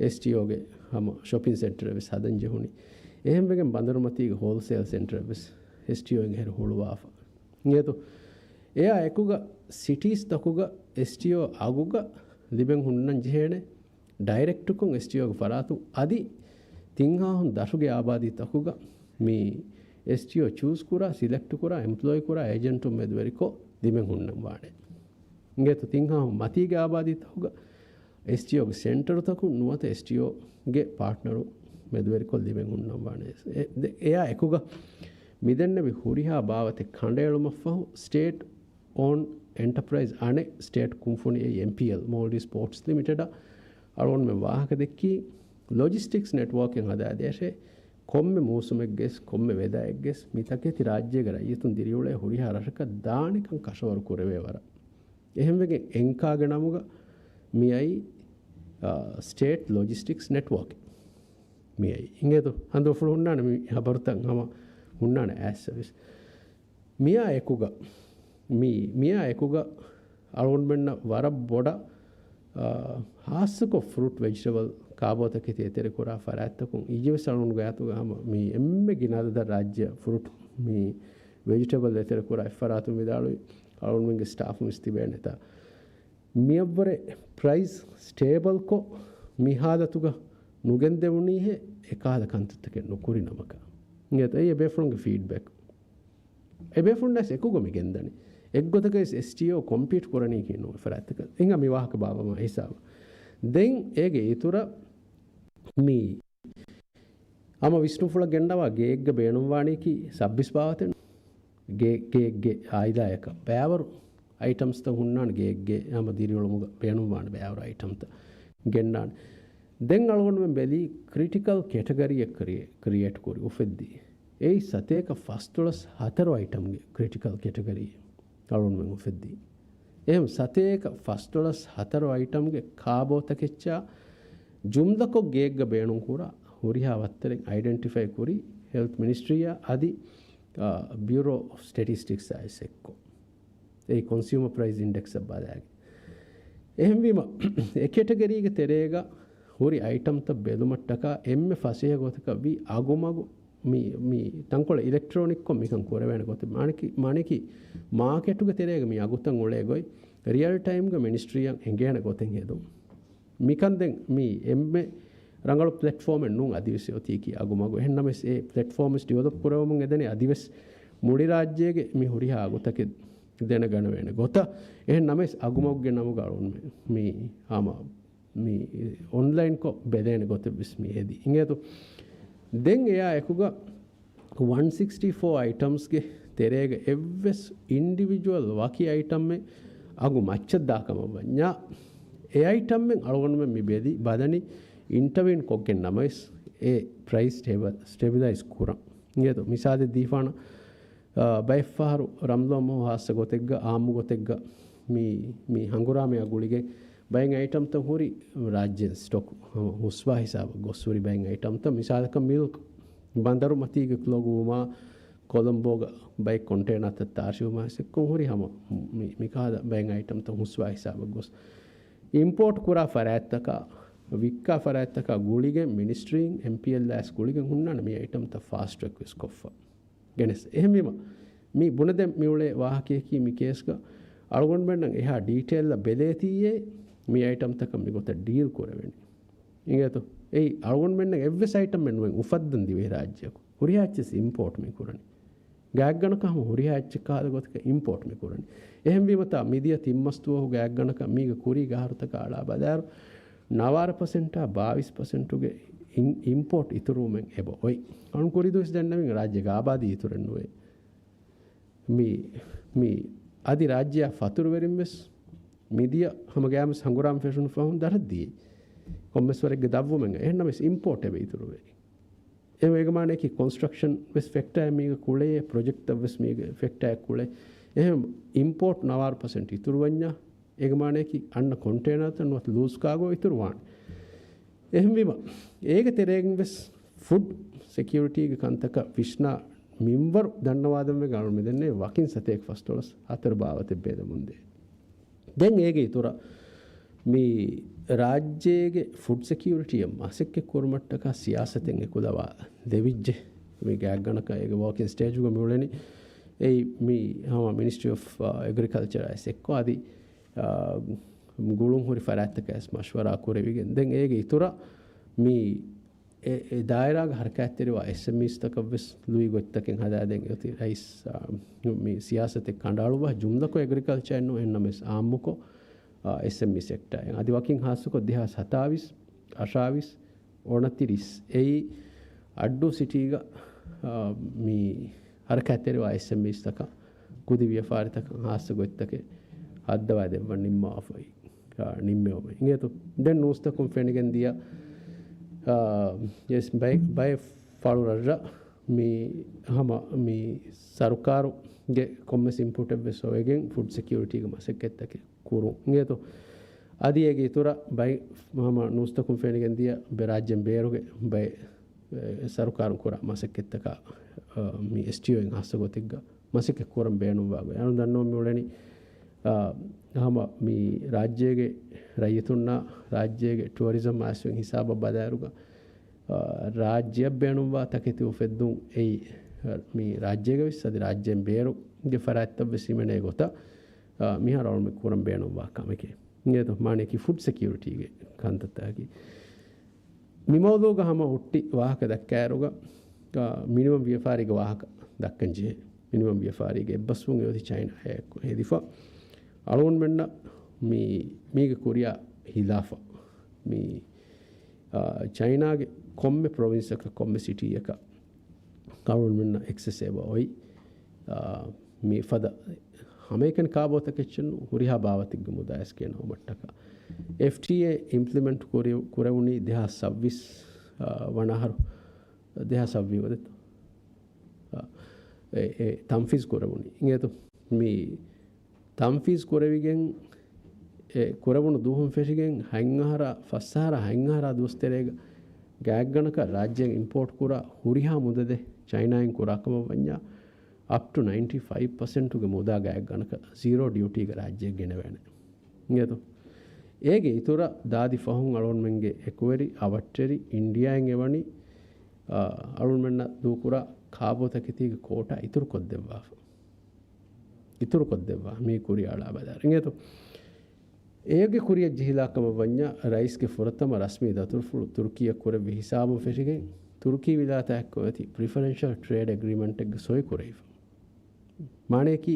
އެސްޓީއޯގެ ހަމަ ޝޮޕިން ސެންޓަރެއް ވެސް ހަދަން ޖެހުނީ. އެހެންވެގެން ބަނދަރުމަތީގެ ހޯލްސޭލް ސެންޓަރެއް ވެސް އެސްޓީއޯއިން އެހެރު ހުޅުވާފަ. އިނގޭތޯ؟ އެއާ އެކުގަ ސިޓީސްތަކުގަ އެސްޓީއޯ އަގުގަ ލިބެން ހުންނަން ޖެހޭނެ ޑައިރެކްޓުކޮށް އެސްޓީއޯގެ ފަރާތުން އަދި ތިންހާހުން ދަށުގެ އާބާދީތަކުގަ މި އެސްޓީއޯ ޗޫސް ކުރާ، ސިލެކްޓް ކުރާ، އެމްޕްލޯއި ކުރާ އޭޖެންޓުން މެދުވެރިކޮށް ލިބެން ހުންނަން ވާނެ. އިނގޭތޯ؟ ތިންހާހުން މަތީގެ އާބާދީތަކުގަ އެސްޓީއޯގެ ސެންޓަރުތަކުން ނުވަތަ އެސްޓީއޯގެ ޕާޓްނަރު މެދުވެރިކޮށް ލިބެން ހުންނަން ވާނެ. އެ-، ދެ-، އެއާ އެކުގަ މިދެންނެވި ހުރިހާ ބާވަތެއް ކަނޑައެޅުމަށްފަހު ސްޓޭޓް އޯން އެންޓަޕްރައިޒް އަނެއް ސްޓޭޓް ކުންފުނި އެއީ އެމްޕީއެލް، މޯލްޑިވްސް ޕޯޓްސް ލިމިޓެޑަށް އަޅުގަނޑުމެން ވާހަކަ ދެއްކީ، ލޮޖިސްޓިކްސް ނެޓްވޯކެއް ހަދާދޭށޭ، ކޮންމެ މޫސުމެއްގެސް، ކޮންމެ ވެދާއެއްގެސް މި ތަކެތި ރާއްޖޭގެ ރައްޔިތުން ދިރިއުޅޭ ހުރިހާ ރަށަކަށް ދާނެކަން ކަށަވަރު ކުރެވޭ ވަރަށް. އެހެންވެގެން އެންކާގެ ނަމުގަ މިއައީ، އާ، ސްޓޭޓް ލޮޖިސްޓިކްސް ނެޓްވޯކެއް މިއައީ. އިނގޭތޯ؟ ހަނދު ފުޅު ހުންނާނެ މި ހަބަރުތައް ހަމަ ހުންނާނެ އައިއްސަވެސް. މިއާ އެކުގަ، މި، މިއާ އެކުގަ އަޅުގަނޑުމެންނަށް ވަރަށް ބޮޑަށް، އާ، ހާއްސަކޮށް ފްރޫޓް ވެޖިޓަބަލް ކާބޯތަކެތި އެތެރެކުރާ ފަރާތްތަކުން އިއްޔެވެސް އަޅުގަނޑު ގާތުގަ ހަމަ މި އެންމެ ގިނަ އަދަދަށް ރާއްޖެއަށް ފުރުޓް މި ވެޖިޓޭބަލް އެތެރެކުރާ އެއްފަރާތުން ވިދާޅުވި އަޅުގަނޑުމެންގެ ސްޓާފުން ވެސް ތިބޭނެތާ. މިއަށްވުރެ ޕްރައިސް ސްޓޭބަލްކޮށް މި ހާލަތުގަ ނުގެންދެވުނީހޭ އެކަހަލަ ކަންތައްތަކެއް ނުކުރި ނަމަކަށް. އިނގޭތޯ އެއީ އެބޭފުޅުންގެ ފީޑްބެކް. އެބޭފުޅުންނާސް އެކުގަ މި ގެންދަނީ. އެއްގޮތަކަށް އެސްޓީއޯ ކޮމްޕީޓް ކުރަނީކީ ނޫން އެފަރާތްތަކަށް. އިނގާ މި ވާހަކަ ބާއްވަމާ ހިސާބަށް. ދެން އޭގެ އިތުރަށް މި ހަމަ ވިސްނުފުޅަށް ގެންނަވާ ގެއެއްގަ ބޭނުންވާނީކީ ސައްބީސް ބާވަތެއް. ގެ، ގެ، ގެ އާއިލާޔަކަށް ބައިވަރު އައިޓަމްސްތައް ހުންނާނެ ގެއެއްގެ ހަމަ ދިރިއުޅުމުގަ ބޭނުންވާނެ ބައިވަރު އައިޓަމްތައް ގެންނާނެ. ދެން އަޅުގަނޑުމެން ބެލީ ކްރިޓިކަލް ކެޓަގަރީއެއް ކްރިއޭ، ކްރިއޭޓް ކުރި އުފެއްދީ. އެއީ ސަތޭކަ ފަސްދޮޅަސް ހަތަރު އައިޓަމްގެ ކްރިޓިކަލް ކެޓަގަރީ އަޅުގަނޑުމެން އުފެއްދީ. އެހެން ސަތޭކަ ފަސްދޮޅަސް ހަތަރު އައިޓަމްގެ ކާބޯތަކެއްޗާ ޖުމްލަކޮށް ގެއެއްގަ ބޭނުންކުރާ ހުރިހާ ވައްތަރެއް އައިޑެންޓިފައި ކުރީ ހެލްތް މިނިސްޓްރީއާ އަދި، އާ، ބިއުރޯ އޮފް ސްޓެޓިސްޓިކްސްއާ އެސް އެއްކޮށް. އެއީ ކޮންސިއުމަރ ޕްރައިސް އިންޑެކްސްއަށް ބަލާގެން. އެހެންވީމަ، އެ ކެޓަގަރީގެ ތެރޭގަ ހުރި އައިޓަމްތައް ބެލުމަށްޓަކާ އެންމެ ފަސޭހަ ގޮތަކަށް ވީ އަގުމަގު މި، މި ތަންކޮޅެއް އިލެކްޓްރޯނިކްކޮށް މިކަން ކުރެވޭނެ ގޮތެއް. މާނަކީ، މާނަކީ މާކެޓުގެ ތެރޭގަ މި އަގުތައް އުޅޭ ގޮތް ރިއަލް ޓައިމްގަ މިނިސްޓްރީއަށް އެނގޭނެ ގޮތެއް ހެދުން. މިކަން ދެން މި އެންމެ ރަނގަޅު ޕްލެޓްފޯމެއް ނޫން އަދިވެސް އޮތީކީ އަގުމަގު. އެހެންނަމަވެސް އެ ޕްލެޓްފޯމްސް ޑިވެލޮޕް ކުރެވެމުން އެދެނީ އަދިވެސް މުޅި ރާއްޖޭގެ މި ހުރިހާ އަގުތަކެއް ދެނެގަނެވޭނެ ގޮތަށް. އެހެން ނަމަވެސް އަގުމަގުގެ ނަމުގަ އަޅުން މި، މި ހަމަ މި އޮންލައިންކޮށް ބެލޭނެ ގޮތެއް ވެސް މި ހެދި. އިނގޭތޯ؟ ދެން އެއާ އެކުގަ ވަން ސިކްސްޓީ ފޯ އައިޓަމްސްގެ ތެރޭގަ އެއްވެސް އިންޑިވިޖުއަލް ވަކި އައިޓަމެއް އަގު މައްޗަށް ދާ ކަމަށް ވަންޏާ، އެ އައިޓަމެއް އަޅުގަނޑުމެން މި ބެލި ބަލަނީ އިންޓަވީން ކޮށްގެން ނަމަވެސް އެ ޕްރައިސް ސްޓޭބަ-، ސްޓެބިލައިޒް ކުރަން. އިނގޭތޯ؟ މިސާލެއް ދީފާނަ، އާ، ބައެއްފަހަރު ރަމްޟާން މަހު ހާއްސަ ގޮތެއްގަ، އާއްމު ގޮތެއްގަ މި، މި ހަނގުރާމަޔާ ގުޅިގެން ބައެއް އައިޓަމްތައް ހުރި ރާއްޖޭން ސްޓޮކް ހުސްވާ ހިސާބަށް ގޮސް ހުރި ބައެއް އައިޓަމްތައް، މިސާލަކަށް މިލްކް ބަނދަރު މަތީގެ ކުލޮގުވުމާ، ކޮލަމްބޯގަ ބައެއް ކޮންޓޭނާތައް ތާށިވުމާ ސެއްކޮން ހުރި ހަމަ މި، މިކަހަލަ ބައެއް އައިޓަމްތައް ހުސްވާ ހިސާބަށް ގޮސް، އިމްޕޯޓް ކުރާ ފަރާތްތަކާ، ވިއްކާ ފަރާތްތަކާ ގުޅިގެން މިނިސްޓްރީން އެމްޕީއެލް އާސް ގުޅިގެން ހުންނާނެ މި އައިޓަމްތައް ފާސްޓް ޓްރެކް ވެސް ކޮށްފަ. ގެނެސް. އެހެންވީމަ، މި ބުނެދެން މިއުޅޭ ވާހަކަޔަކީ މި ކޭސްގަ އަޅުގަނޑުމެންނަށް އެހާ ޑީޓެއިލްއަށް ބެލޭތީއޭ މި އައިޓަމްތަކަށް މިގޮތަށް ޑީލް ކުރެވެނީ. އިނގޭތޯ؟ އެއީ އަޅުގަނޑުމެންނަށް އެއްވެސް އައިޓަމެއް ނުވެ އުފައްދަން ދިވެހި ރާއްޖެއަކު. ހުރިހާ އެއްޗެސް އިމްޕޯޓް މި ކުރަނީ. ގާތްގަނޑަކަށް ހަމަ ހުރިހާ އެއްޗެއް ކަހަލަ ގޮތަކަށް އިމްޕޯޓް މި ކުރަނީ. އެހެންވީމަތާ މިދިޔަ ތިން މަސް ދުވަހު ގާތްގަނޑަކަށް މީގެ ކުރީގެ އަހަރުތަކަށް އަޅާ ބަލާއިރު، ނަވާރަ ޕަސެންޓާ ބާވީސް ޕަސެންޓުގެ އިން-، އިމްޕޯޓް އިތުރުވުމެއް އެބަ އޮތް. އަޅުން ކުރިދުވަސް ދެންނެވިން ރާއްޖޭގެ އާބާދީ އިތުރެއް ނުވޭ. މި، މި އަދި ރާއްޖެއާ ފަތުރުވެރިން ވެސް މިދިޔަ ހަމަ ގައިމުވެސް ހަނގުރާމަ ފެށުނު ފަހުން ދަށަށް ދިޔައީ. ކޮންމެސް ވަރެއްގެ ދަށްވުމެއް އެހެންނަމަވެސް އިމްޕޯޓް އެބަ އިތުރުވޭ. އެ އޭގެ މާނައަކީ ކޮންސްޓްރަކްޝަން ވެސް ފެކްޓާއެއް މީގެ ކުޅޭ، ޕްރޮޖެކްޓްތައް ވެސް މީގެ ފެކްޓާއެއް ކުޅޭ. އެހެން އިމްޕޯޓް ނަވާރަ ޕަސެންޓް އިތުރުވަންޏާ، އޭގެ މާނައަކީ އަންނަ ކޮންޓޭނާތައް ނުވަތަ ލޫސް ކާގޯ އިތުރުވާނެ. އެހެންވީމަ، އޭގެ ތެރޭގެން ވެސް ފުޑް ސެކިއުރިޓީގެ ކަންތަކަށް ވިސްނާ މިންވަރު ދަންނަވާދެން ވެގެން އަޅުގަނޑު މިދެންނެވި ވަކިން ސަތޭކަ ފަސްދޮޅަސް ހަތަރު ބާވަތެއް ބޭލެމުންދޭ. ދެން އޭގެ އިތުރަށް މި ރާއްޖޭގެ ފުޑް ސެކިއުރިޓީއަށް މަސައްކަތް ކުރުމަށްޓަކާ ސިޔާސަތެއް އެކުލަވާ ދެވިއްޖެ. މި ގާތްގަނޑަކަށް އޭގެ ވޯކިން ސްޓޭޖުގަ މިއުޅެނީ. އެއީ މި ހަމަ މިނިސްޓްރީ އޮފް، އާ، އެގްރިކަލްޗަރ އައިސް އެއްކޮށް އަދި، އާ، ގުޅުން ހުރި ފަރާތްތަކާ ވެސް މަޝްވަރާ ކުރެވިގެން. ދެން އޭގެ އިތުރަށް މި އެ، އެ ދާއިރާގެ ހަރަކާތްތެރިވާ އެސްއެމްއީސްތަކަށް ވެސް ލުއި ގޮތްތަކެއް ހަދާދޭން އޮތީ ރައީސް، އާ، މި ސިޔާސަތެއް ކަނޑައަޅުއްވާ ޖުމްލަކޮށް އެގްރިކަލްޗަރެއް ނޫން އެހެންނަމަވެސް އާއްމުކޮށް، އާ، އެސްއެމްއީ ސެކްޓާއިން. އަދި ވަކިން ހާއްސަކޮށް ދެހާސް ސަތާވީސް، އަށާވީސް، އޮނަތިރީސް އެއީ އައްޑޫ ސިޓީގަ، އާ، މި ހަރަކާތްތެރިވާ އެސްއެމްއީސްތަކަށް ކުދި ވިޔަފާރިތަކަށް ހާއްސަ ގޮތްތަކެއް ހައްދަވާ ދެއްވަން ނިންމާފައި، އާ، ނިންމެވުމެއް. އިނގޭތޯ؟ ދެން ނޫސްތަކުން ފެނިގެން ދިޔަ، އާ، ޔެސް، ބައެއް، ބައެއް ފަޅުރަށްރަށް މި ހަމަ މި ސަރުކާރުގެ ކޮންމެސް އިންޕުޓެއް ވެސް އޮވެގެން ފުޑް ސެކިއުރިޓީގެ މަސައްކަތްތަކެއް ކުރުން. އިނގޭތޯ؟ އަދި އޭގެ އިތުރަށް ބައެއް ހަމަ ނޫސްތަކުން ފެނިގެން ދިޔަ ބެ-، ރާއްޖޭން ބޭރުގެ ބައެއް، އެ، ސަރުކާރުން ކުރާ މަސައްކަތްތަކާ، އަ، މި އެސްޓީއޯއިން ހާއްސަ ގޮތެއްގަ މަސައްކަތް ކުރަން ބޭނުންވާ ގޮތް. އަޅުން ދަންނަވަން މިއުޅެނީ، އާ، ހަމަ މި ރާއްޖޭގެ ރައްޔިތުންނާ ރާއްޖޭގެ ޓުއަރިޒަމް އައިސް ހިސާބަށް ބަލާއިރުގަ، އާ، ރާއްޖެއަށް ބޭނުންވާ ތަކެތި އުފެއްދުން އެއީ، އާ، މި ރާއްޖޭގަ ވެސް އަދި ރާއްޖޭން ބޭރުގެ ފަރާތްތައް ވެސް ހިމެނޭ ގޮތަށް، އާ، މިހާރު އަޅުމެން ކުރަން ބޭނުންވާ ކަމެކޭ. އިނގޭތޯ؟ މާނައަކީ ފުޑް ސެކިއުރިޓީގެ ކަންތައްތަކަކީ. މި މައުޟޫގަ ހަމަ ހުއްޓި ވާހަކަ ދައްކާއިރުގަ، އާ، މިނިމަމް ވިޔަފާރީގެ ވާހަކަ ދައްކަން ޖެހޭ. މިނިމަމް ވިޔަފާރީގެ އެއްބަސްވުން އެއޮތީ ޗައިނާއާ އެއްކޮށް ހެދިފަ. އަޅުގަނޑުމެންނަށް މި، މީގެ ކުރިއާ ހިލާފަށް މި، އާ، ޗައިނާގެ ކޮންމެ ޕްރޮވިންސަކަށް، ކޮންމެ ސިޓީއަކަށް އަޅުގަނޑުމެންނަށް އެކްސެސް އެބަ އޮތް، އާ، މި ފަދަ ހަމައެކަނި ކާބޯތަކެއްޗެއް ނޫން، ހުރިހާ ބާވަތެއްގެ މުދާ އެސްކޭން ހޯމަށްޓަކާ. އެފްޓީއޭ އިމްޕްލިމެންޓް ކުރި-، ކުރެވުނީ ދެހާސް ސައްބީސް، އާ، ވަނަ އަހަރު، ދެހާސް ސައްބީސް ވަދެތޯ؟ އާ، އެ، އެ، ތަންފީޒް ކުރެވުނީ. އިނގޭތޯ؟ މި ތަންފީޒް ކުރެވިގެން، އެ، ކުރެވުނު ދުވަހުން ފެށިގެން ހަތް އަހަރާ، ފަސް އަހަރާ، ހަތް އަހަރާ ދުވަސް ތެރޭގަ ގާތްގަނޑަކަށް ރާއްޖޭން އިމްޕޯޓް ކުރާ ހުރިހާ މުދަދެއް ޗައިނާއިން ކުރާ ކަމަށް ވަންޏާ، އަޕް ޓު ނައިންޓީ ފައިވް ޕަސެންޓުގެ މުދާ ގާތްގަނޑަކަށް ޒީރޯ ޑިއުޓީގަ ރާއްޖެއަށް ގެނެވޭނެ. އިނގޭތޯ؟ އޭގެ އިތުރަށް ދާދި ފަހުން އަޅުގަނޑުމެންގެ އެކުވެރި އަވަށްޓެރި އިންޑިއާއިން އެވަނީ، އަ، އަޅުގަނޑުމެންނަށް ދޫކުރާ ކާބޯތަކެތީގެ ކޯޓާ އިތުރުކޮށްދެއްވާފަ. އިތުރުކޮށްދެއްވާ މީ ކުރިއަޅާ ބަލާ. އިނގޭތޯ؟ އޭގެ ކުރިއަށް ޖެހިލާ ކަމަށް ވަންޏާ، ރައީސްގެ ފުރަތަމަ ރަސްމީ ދަތުރުފުޅު ތުރުކީއަށް ކުރެއްވި ހިސާބުން ފެށިގެން، ތުރުކީ ވިލާތާ އެއްކޮށް އޮތީ ޕްރިފަރެންޝަލް ޓްރޭޑް އެގްރީމަންޓެއްގެ ސޮއި ކުރެވިފަ. މާނައަކީ،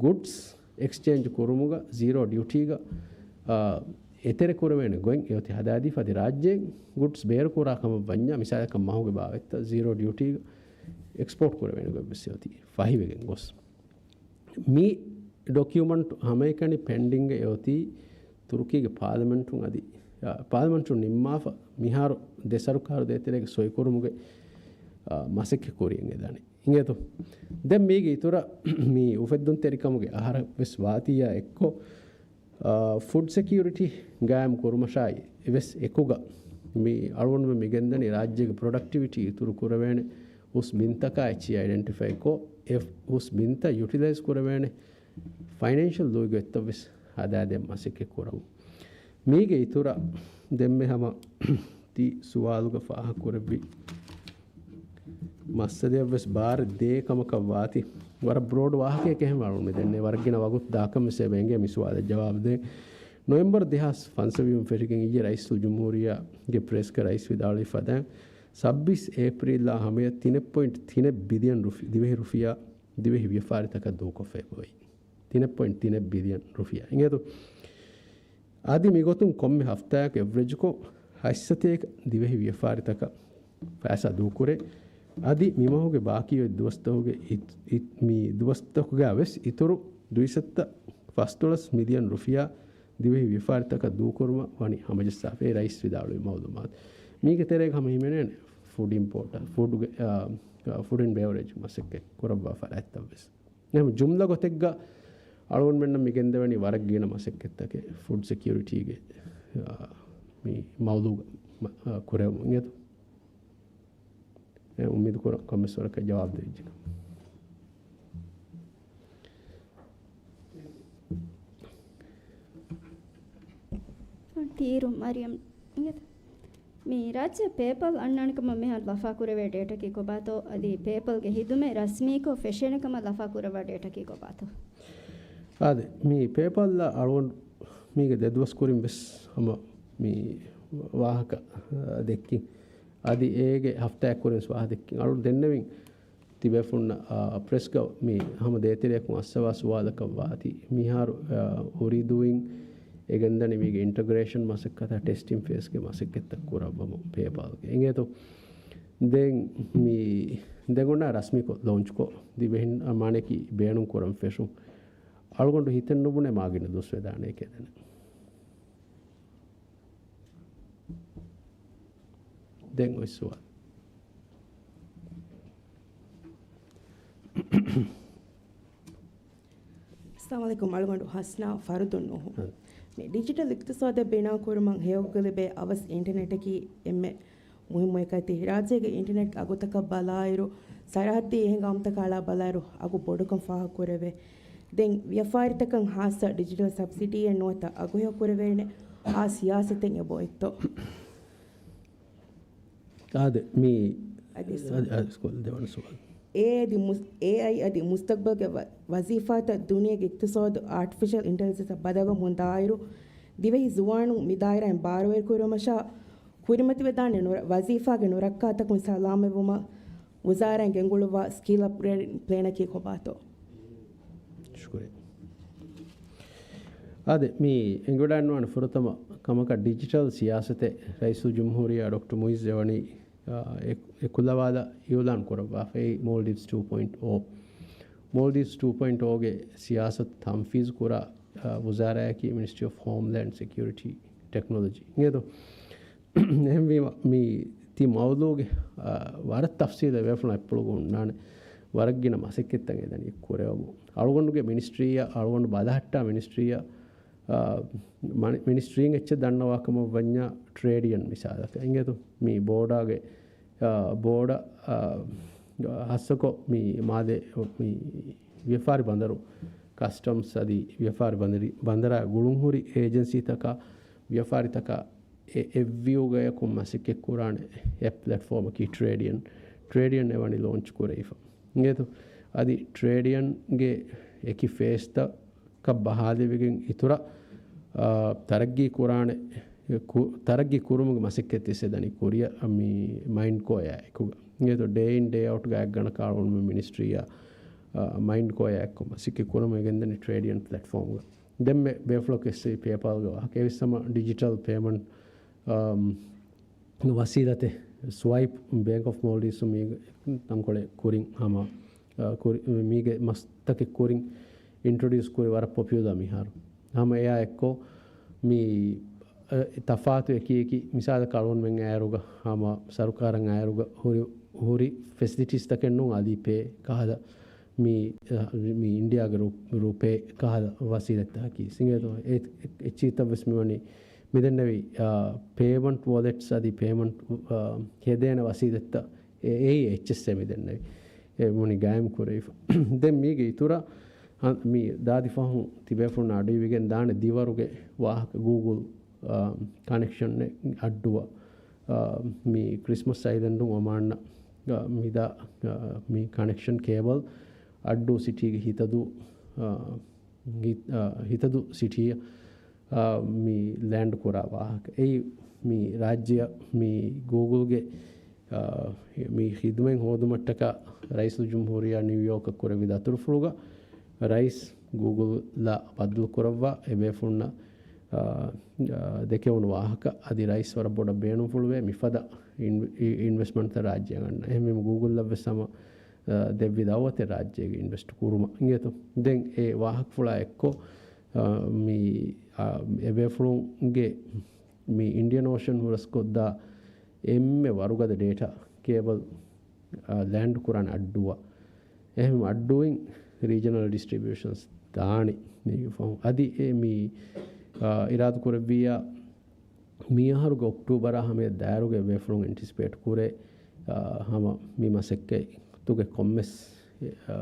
ގުޑްސް އެކްސްޗޭންޖް ކުރުމުގަ ޒީރޯ ޑިއުޓީގަ، އާ، އެތެރެ ކުރެވޭނެ ގޮތް އެއޮތީ ހަދާދީފަ. އަދި ރާއްޖޭން ގުޑްސް ބޭރު ކުރާ ކަމަށް ވަންޏާ، މިސާލަކަށް މަހުގެ ބާވަތްތައް ޒީރޯ ޑިއުޓީގަ އެކްސްޕޯޓް ކުރެވޭނެ ގޮތް ވެސް އެއޮތީ ފަހިވެގެން ގޮސް. މި ޑޮކިއުމަންޓް ހަމައެކަނި ޕެންޑިންގ އެއޮތީ ތުރުކީގެ ޕާލަމެންޓުން އަދި، އާ، ޕާލަމެންޓުން ނިންމާފަ މިހާރު ދެ ސަރުކާރު ދޭތެރޭގެ ސޮއިކުރުމުގެ، އާ، މަސައްކަތް ކުރިޔަށް އެދާނެ. އިނގޭތޯ؟ ދެން މީގެ އިތުރަށް މި އުފެއްދުންތެރިކަމުގެ އަހަރަށް ވެސް ވާތީއާ އެއްކޮށް، އާ، ފުޑް ސެކިއުރިޓީ ގާއިމް ކުރުމަށާއި އެވެސް އެކުގަ މި އަޅުގަނޑުމެން މި ގެންދަނީ ރާއްޖޭގެ ޕްރޮޑަކްޓިވިޓީ އިތުރު ކުރެވޭނެ އުސް ބިންތަކާ އެއްޗިއްޔާ އައިޑެންޓިފައި ކޮށް، އެ އުސް ބިންތައް ޔުޓިލައިޒް ކުރެވޭނެ ފައިނޭންޝަލް ލުއިގޮތްތައް ވެސް ހަދާދޭން މަސައްކަތް ކުރަމު. މީގެ އިތުރަށް ދެންމެ ހަމަ ތި ސުވާލުގަ ފާހަގަކުރެއްވި މައްސަލައަށް ވެސް ބާރެއް ދޭ ކަމަކަށް ވާތީ، ވަރަށް ބްރޯޑް ވާހަކައެއް އެހެން އަޅުގަނޑު މި ދެންނެވި. ވަރަށް ގިނަ ވަގުތު ދާކަން ވެސް އެބަ އެނގޭ މި ސުވާލަށް ޖަވާބު ދޭން. ނޮވެމްބަރު ދެހާސް ފަންސަވީހުން ފެށިގެން އިއްޔެ ރައީސުލް ޖުމްހޫރިއްޔާގެ ޕްރެސްގަ ރައީސް ވިދާޅުވި ފަދައިން، ސައްބީސް އޭޕްރީލްއާ ހަމަޔަށް ތިނެއް ޕޮއިންޓް ތިނެއް ބިލިއަން ރުފި-، ދިވެހި ރުފިޔާ ދިވެހި ވިޔަފާރިތަކަށް ދޫކޮށްފައި އޮތް. ތިނެއް ޕޮއިންޓް ތިނެއް ބިލިއަން ރުފިޔާ. އިނގޭތޯ؟ އަދި މިގޮތުން ކޮންމެ ހަފްތާއަކަށް އެވްރެޖްކޮށް ހަތްސަތޭކަ ދިވެހި ވިޔަފާރިތަކަށް ފައިސާ ދޫކުރޭ. އަދި މިމަހުގެ ބާކީ އޮތް ދުވަސްތަކުގެ އިތް-، އިތް-، މި ދުވަސްތަކުގަ ވެސް އިތުރު ދުއިސައްތަ ފަސްދޮޅަސް މިލިއަން ރުފިޔާ ދިވެހި ވިޔަފާރިތަކަށް ދޫކުރުމަށް ވަނީ ހަމަޖައްސާފައި، ރައީސް ވިދާޅުވި މައުލޫމާތު. މީގެ ތެރޭގަ ހަމަ ހިމެނޭނެ ފުޑް އިމްޕޯޓަށް، ފުޑުގެ، އާ، އާ، ފުޑް އެންޑް ބެވަރޭޖް މަސައްކަތް ކުރައްވާ ފަރާތްތައް ވެސް. އެހެން ޖުމްލަ ގޮތެއްގަ އަޅުގަނޑުމެންނަށް މި ގެންދެވެނީ ވަރަށް ގިނަ މަސައްކަތްތަކެއް ފުޑް ސެކިއުރިޓީގެ، އާ، މި މައުޟޫގަ މަ-، އާ، ކުރެވުމުން އިނގޭތޯ. އެ އުއްމީދު ކުރަން ކޮންމެސް ވަރަކަށް ޖަވާބު ދެވިއްޖެ. ތީރު މަރިޔަމް އިނގޭތަ؟ މި ރާއްޖެ ޕޭޕަލް އަންނާނެ ކަމަށް މިހާރު ލަފާ ކުރެވޭ ޑޭޓަކީ ކޮބާތޯ؟ އަދި ޕޭޕަލްގެ ހިދުމަތް ރަސްމީކޮށް ފެށޭނެ ކަމަށް ލަފާ ކުރައްވާ ޑޭޓަކީ ކޮބާތޯ؟ އާދެ، މި ޕޭޕަލްއަށް އަޅުގަނޑު މީގެ ދެ ދުވަސް ކުރިން ވެސް ހަމަ މި ވާހަކަ، އާ، ދެއްކިން. އަދި އޭގެ ހަފްތާއެއް ކުރިން ވެސް ވާހަކަ ދެއްކިން. އަޅުގަނޑު ދެންނެވިން ތިބޭފުޅުންނަށް، އާ، ޕްރެސްގަ މި ހަމަ ދޭތެރެއަކުން އައްސަވާ ސުވާލަކަށް ވާތީ، މިހާރު، އާ، ހުރި ދުވިން އެ ގެންދަނީ މީގެ އިންޓަގްރޭޝަން މަސައްކަތާ ޓެސްޓިން ފޭސްގެ މަސައްކަތްތައް ކުރައްވަމު ޕޭޕާލްގެ. އިނގޭތޯ؟ ދެން މި ދެން އޮންނަ ރަސްމީކޮށް ލޯންޗްކޮށް ދިވެހިން މާނައަކީ ބޭނުން ކުރަން ފެށުން. އަޅުގަނޑު ހިތެއް ނުބުނޭ މާ ގިނަ ދުވަސް ވެދާނެ ކެދެނެ. ދެން އޮތް ސުވާލު. އައްސަލާމު ޢަލައިކުމް. އަޅުގަނޑު ހަސްނާ ފަރުދުން ނޫހު. ހަ. މި ޑިޖިޓަލް އިޤްތިޞާދެއް ބިނާކުރުމަށް ހެޔޮކޮށްލެވޭ އަވަސް އިންޓަނެޓަކީ އެންމެ މުހިއްމު އެކަށް ތި ރާއްޖޭގެ އިންޓަނެޓް އަގުތަކަށް ބަލާއިރު، ސަރަހައްދީ އެހެން ގައުމުތަކަށް އަޅާ ބަލާއިރު، އަގު ބޮޑުކަން ފާހަގަކުރެވޭ. ދެން ވިޔަފާރިތަކަށް ހާއްސަ ޑިޖިޓަލް ސަބްސިޑީއެއް ނުވަތަ އަގުހެޔޮ ކުރެވޭނެ އާ ސިޔާސަތެއް އެބައޮތްތޯ؟ އާދެ، މި އަދި ސުވާލު. އަދި، އަދި ސުވާލު ދެވަނަ ސުވާލު. އޭއައި އަދި މުސް-، އޭއައި އަދި މުސްތަގްބަލްގެ ވަ-، ވަޒީފާތައް ދުނިޔޭގެ އިޤްތިޞާދު އާޓިފިޝަލް އިންޓެލިޖެންސަށް ބަދަލުވަމުން ދާއިރު، ދިވެހި ޒުވާނުން މި ދާއިރާއިން ބާރުވެރިކުރުމަށާ ކުރިމަތިވެދާނެ ނުރަ-، ވަޒީފާގެ ނުރައްކާތަކުން ސަލާމަތްވުމަށް ވުޒާރާއިން ގެންގުޅުއްވާ ސްކިލް އަޕްގްރޭޑިންގ ޕްލޭނަކީ ކޮބާތޯ؟ ޝުކުރިއްޔާ. އާދެ، މި އެނގިވަޑައިގަންނަވާނެ ފުރަތަމަ ކަމަކަށް ޑިޖިޓަލް ސިޔާސަތެއް ރައީސުލްޖުމްހޫރިއްޔާ ޑޮކްޓަރ މުއިއްޒު އެވަނީ، އާ، އެ-، އެކުލަވާލާ އިއުލާން ކުރައްވާފައި މޯލްޑިވްސް ޓޫ ޕޮއިންޓް އޯ. މޯލްޑިވްސް ޓޫ ޕޮއިންޓް އޯގެ ސިޔާސަތު ތަންފީޒު ކުރާ، އާ، ވުޒާރާއަކީ މިނިސްޓްރީ އޮފް ހޯމްލޭންޑް ސެކިއުރިޓީ ޓެކްނޮލޮޖީ. އިނގޭތޯ؟ އެހެންވީމަ، މި ތި މައުޟޫގެ، އާ، ވަރަށް ތަފްސީލަށް ބޭފުޅުން އެއްޕުޅުގަ ހުންނާނެ. ވަރަށް ގިނަ މަސައްކަތްތައް އެދަނީ ކުރެވަމުން. އަޅުގަނޑުގެ މިނިސްޓްރީއަށް، އަޅުގަނޑު ބަލަހައްޓާ މިނިސްޓްރީއަށް، އާ، މަނި-، މިނިސްޓްރީން އެއްޗެއް ދަންނަވާ ކަމަށް ވަންޏާ ޓްރޭޑިއަން މިސާލަކަށް. އިނގޭތޯ؟ މި ބޯޑާގެ، އާ، ބޯޑަށް، އާ، ހާއްސަކޮށް މި މާލެ-، މި ވިޔަފާރި ބަނދަރު، ކަސްޓަމްސް އަދި ވިޔަފާރި ބަނދަރި-، ބަނދަރާ ގުޅުންހުރި އޭޖެންސީތަކާ، ވިޔަފާރިތަކާ އެ-، އެއްވިއުގަޔަކުން މަސައްކަތްކުރާނެ އެ ޕްލެޓްފޯމަކީ ޓްރޭޑިއަން. ޓްރޭޑިއަން އެވަނީ ލޯންޗް ކުރެވިފަ. އިނގޭތޯ؟ އަދި ޓްރޭޑިއަންގެ އެކި ފޭސްތަކަށް ބަހާލެވިގެން އިތުރަށް، އާ، ތަރައްގީ ކުރާނެ، ކު-، ތަރައްގީ ކުރުމުގެ މަސައްކަތް ވެސް އެދަނީ ކުރިއަށް މި މައިންޑްކޯއާ އެކުގަ. އިނގޭތޯ؟ ޑޭ އިން ޑޭ އައުޓް ގާތްގަނޑަކަށް އަޅުގަނޑުމެން މިނިސްޓްރީއާ، އާ، މައިންޑްކޯއާ އެއްކޮށް މަސައްކަތް ކުރަމުން އެ ގެންދަނީ ޓްރޭޑިއަން ޕްލެޓްފޯމްގަ. ދެންމެ ބޭފުޅަކު އެއްސެވި ޕޭޕާލްގެ ވާހަކަ. އެވެސް ހަމަ ޑިޖިޓަލް ޕޭމަންޓް، އާ، ވަސީލަތެއް ސްވައިޕް ބޭންކް އޮފް މޯލްޑިވްސް މީގެ ތަންކޮޅެއް ކުރިން ހަމަ، އާ، ކުރި-، މީގެ މަސްތަކެއް ކުރިން އިންޓްރޮޑިއުސް ކުރި ވަރަށް ޕޮޕިއުލާ މިހާރު. ހަމަ އެއާ އެއްކޮށް މި، އަ، ތަފާތު އެކި އެކި މިސާލަކަށް އަޅުގަނޑުމެން އައިރުގަ ހަމަ ސަރުކާރަށް އައިރުގަ ހުރި، ހުރި ފެސިލިޓީސްތަކެއް ނޫން އަލީޕޭ ކަހަލަ މި، އަ، މި އިންޑިއާގެ ރު-، ރުޕޭ ކަހަލަ ވަސީލަތްތަކަކީ. އިނގޭތޯ؟ އެ-، އެ-، އެއްޗިހިތައް ވެސް މިވަނީ މިދެންނެވި، އާ، ޕޭމަންޓް ވޮލެޓްސް އަދި ޕޭމަންޓް، އާ، ހެދޭނެ ވަސީލަތްތައް އެ-، އެއީ އެއްޗެއްސޭ މިދެންނެވި. އެ މުނި ގާއިމް ކުރެވިފަ. ދެން މީގެ އިތުރަށް ހަ-، މި ދާދި ފަހުން ތިބޭފުޅުން އަޑުއިވިގެން ދާނެ ދިވަރުގެ ވާހަކަ ގޫގުލް، އާ، ކަނެކްޝަން އައްޑުއަށް، އާ، މި ކްރިސްމަސް އައިލެންޑުން އޮމާންނަށް، އާ، މިދާ، އާ، މި ކަނެކްޝަން ކޭބަލް އައްޑޫ ސިޓީގެ ހިތަދޫ، އާ، ހި-، އާ، ހިތަދޫ ސިޓީއަށް، އާ، މި ލޭންޑް ކުރާ ވާހަކަ. އެއީ މި ރާއްޖެއަށް މި ގޫގުލްގެ، އާ، މި ޚިދުމަތް ހޯދުމަށްޓަކާ ރައީސުލްޖުމްހޫރިއްޔާ ނިއުޔޯކަށް ކުރެއްވި ދަތުރުފުޅުގަ ރައީސް ގޫގުލްއާ ބައްދަލު ކުރައްވާ އެބޭފުޅުންނަށް، އާ، އާ، ދެކެވުނު ވާހަކަ. އަދި ރައީސް ވަރަށް ބޮޑަށް ބޭނުންފުޅުވޭ މިފަދަ އިން-، އި-، އިންވެސްޓްމަންޓްތައް ރާއްޖެއަށް ގަންނަ. އެހެންވީމަ ގޫގުލްއަށް ވެސް ހަމަ އާ، ދެއްވި ދައުވަތެއް ރާއްޖޭގެ އިންވެސްޓް ކުރުމަށް އިނގޭތޯ. ދެން އެ ވާހަކަފުޅާ އެއްކޮށް، އާ، މި، އާ، އެބޭފުޅުންގެ މި އިންޑިއަން އޯޝަން ހުރަސްކޮށްދާ އެންމެ ވަރުގަދަ ޑޭޓާ ކޭބަލް، އާ، ލޭންޑް ކުރާނެ އައްޑޫއަށް. އެހެން އައްޑޫއިން ރީޖަނަލް ޑިސްޓްރިބިއުޝަންސް ދާނީ މީގެ ފަހުން. އަދި އެ މި، އާ، އިރާދަ ކުރެއްވިއްޔާ، މިއަހަރުގެ އޮކްޓޫބަރާ ހަމަޔަށް ދާއިރުގައި ބޭފުޅުން އެންޓިސިޕޭޓް ކުރޭ، އާ، ހަމަ މި މަސައްކަތްތުގެ ކޮންމެސް، އާ،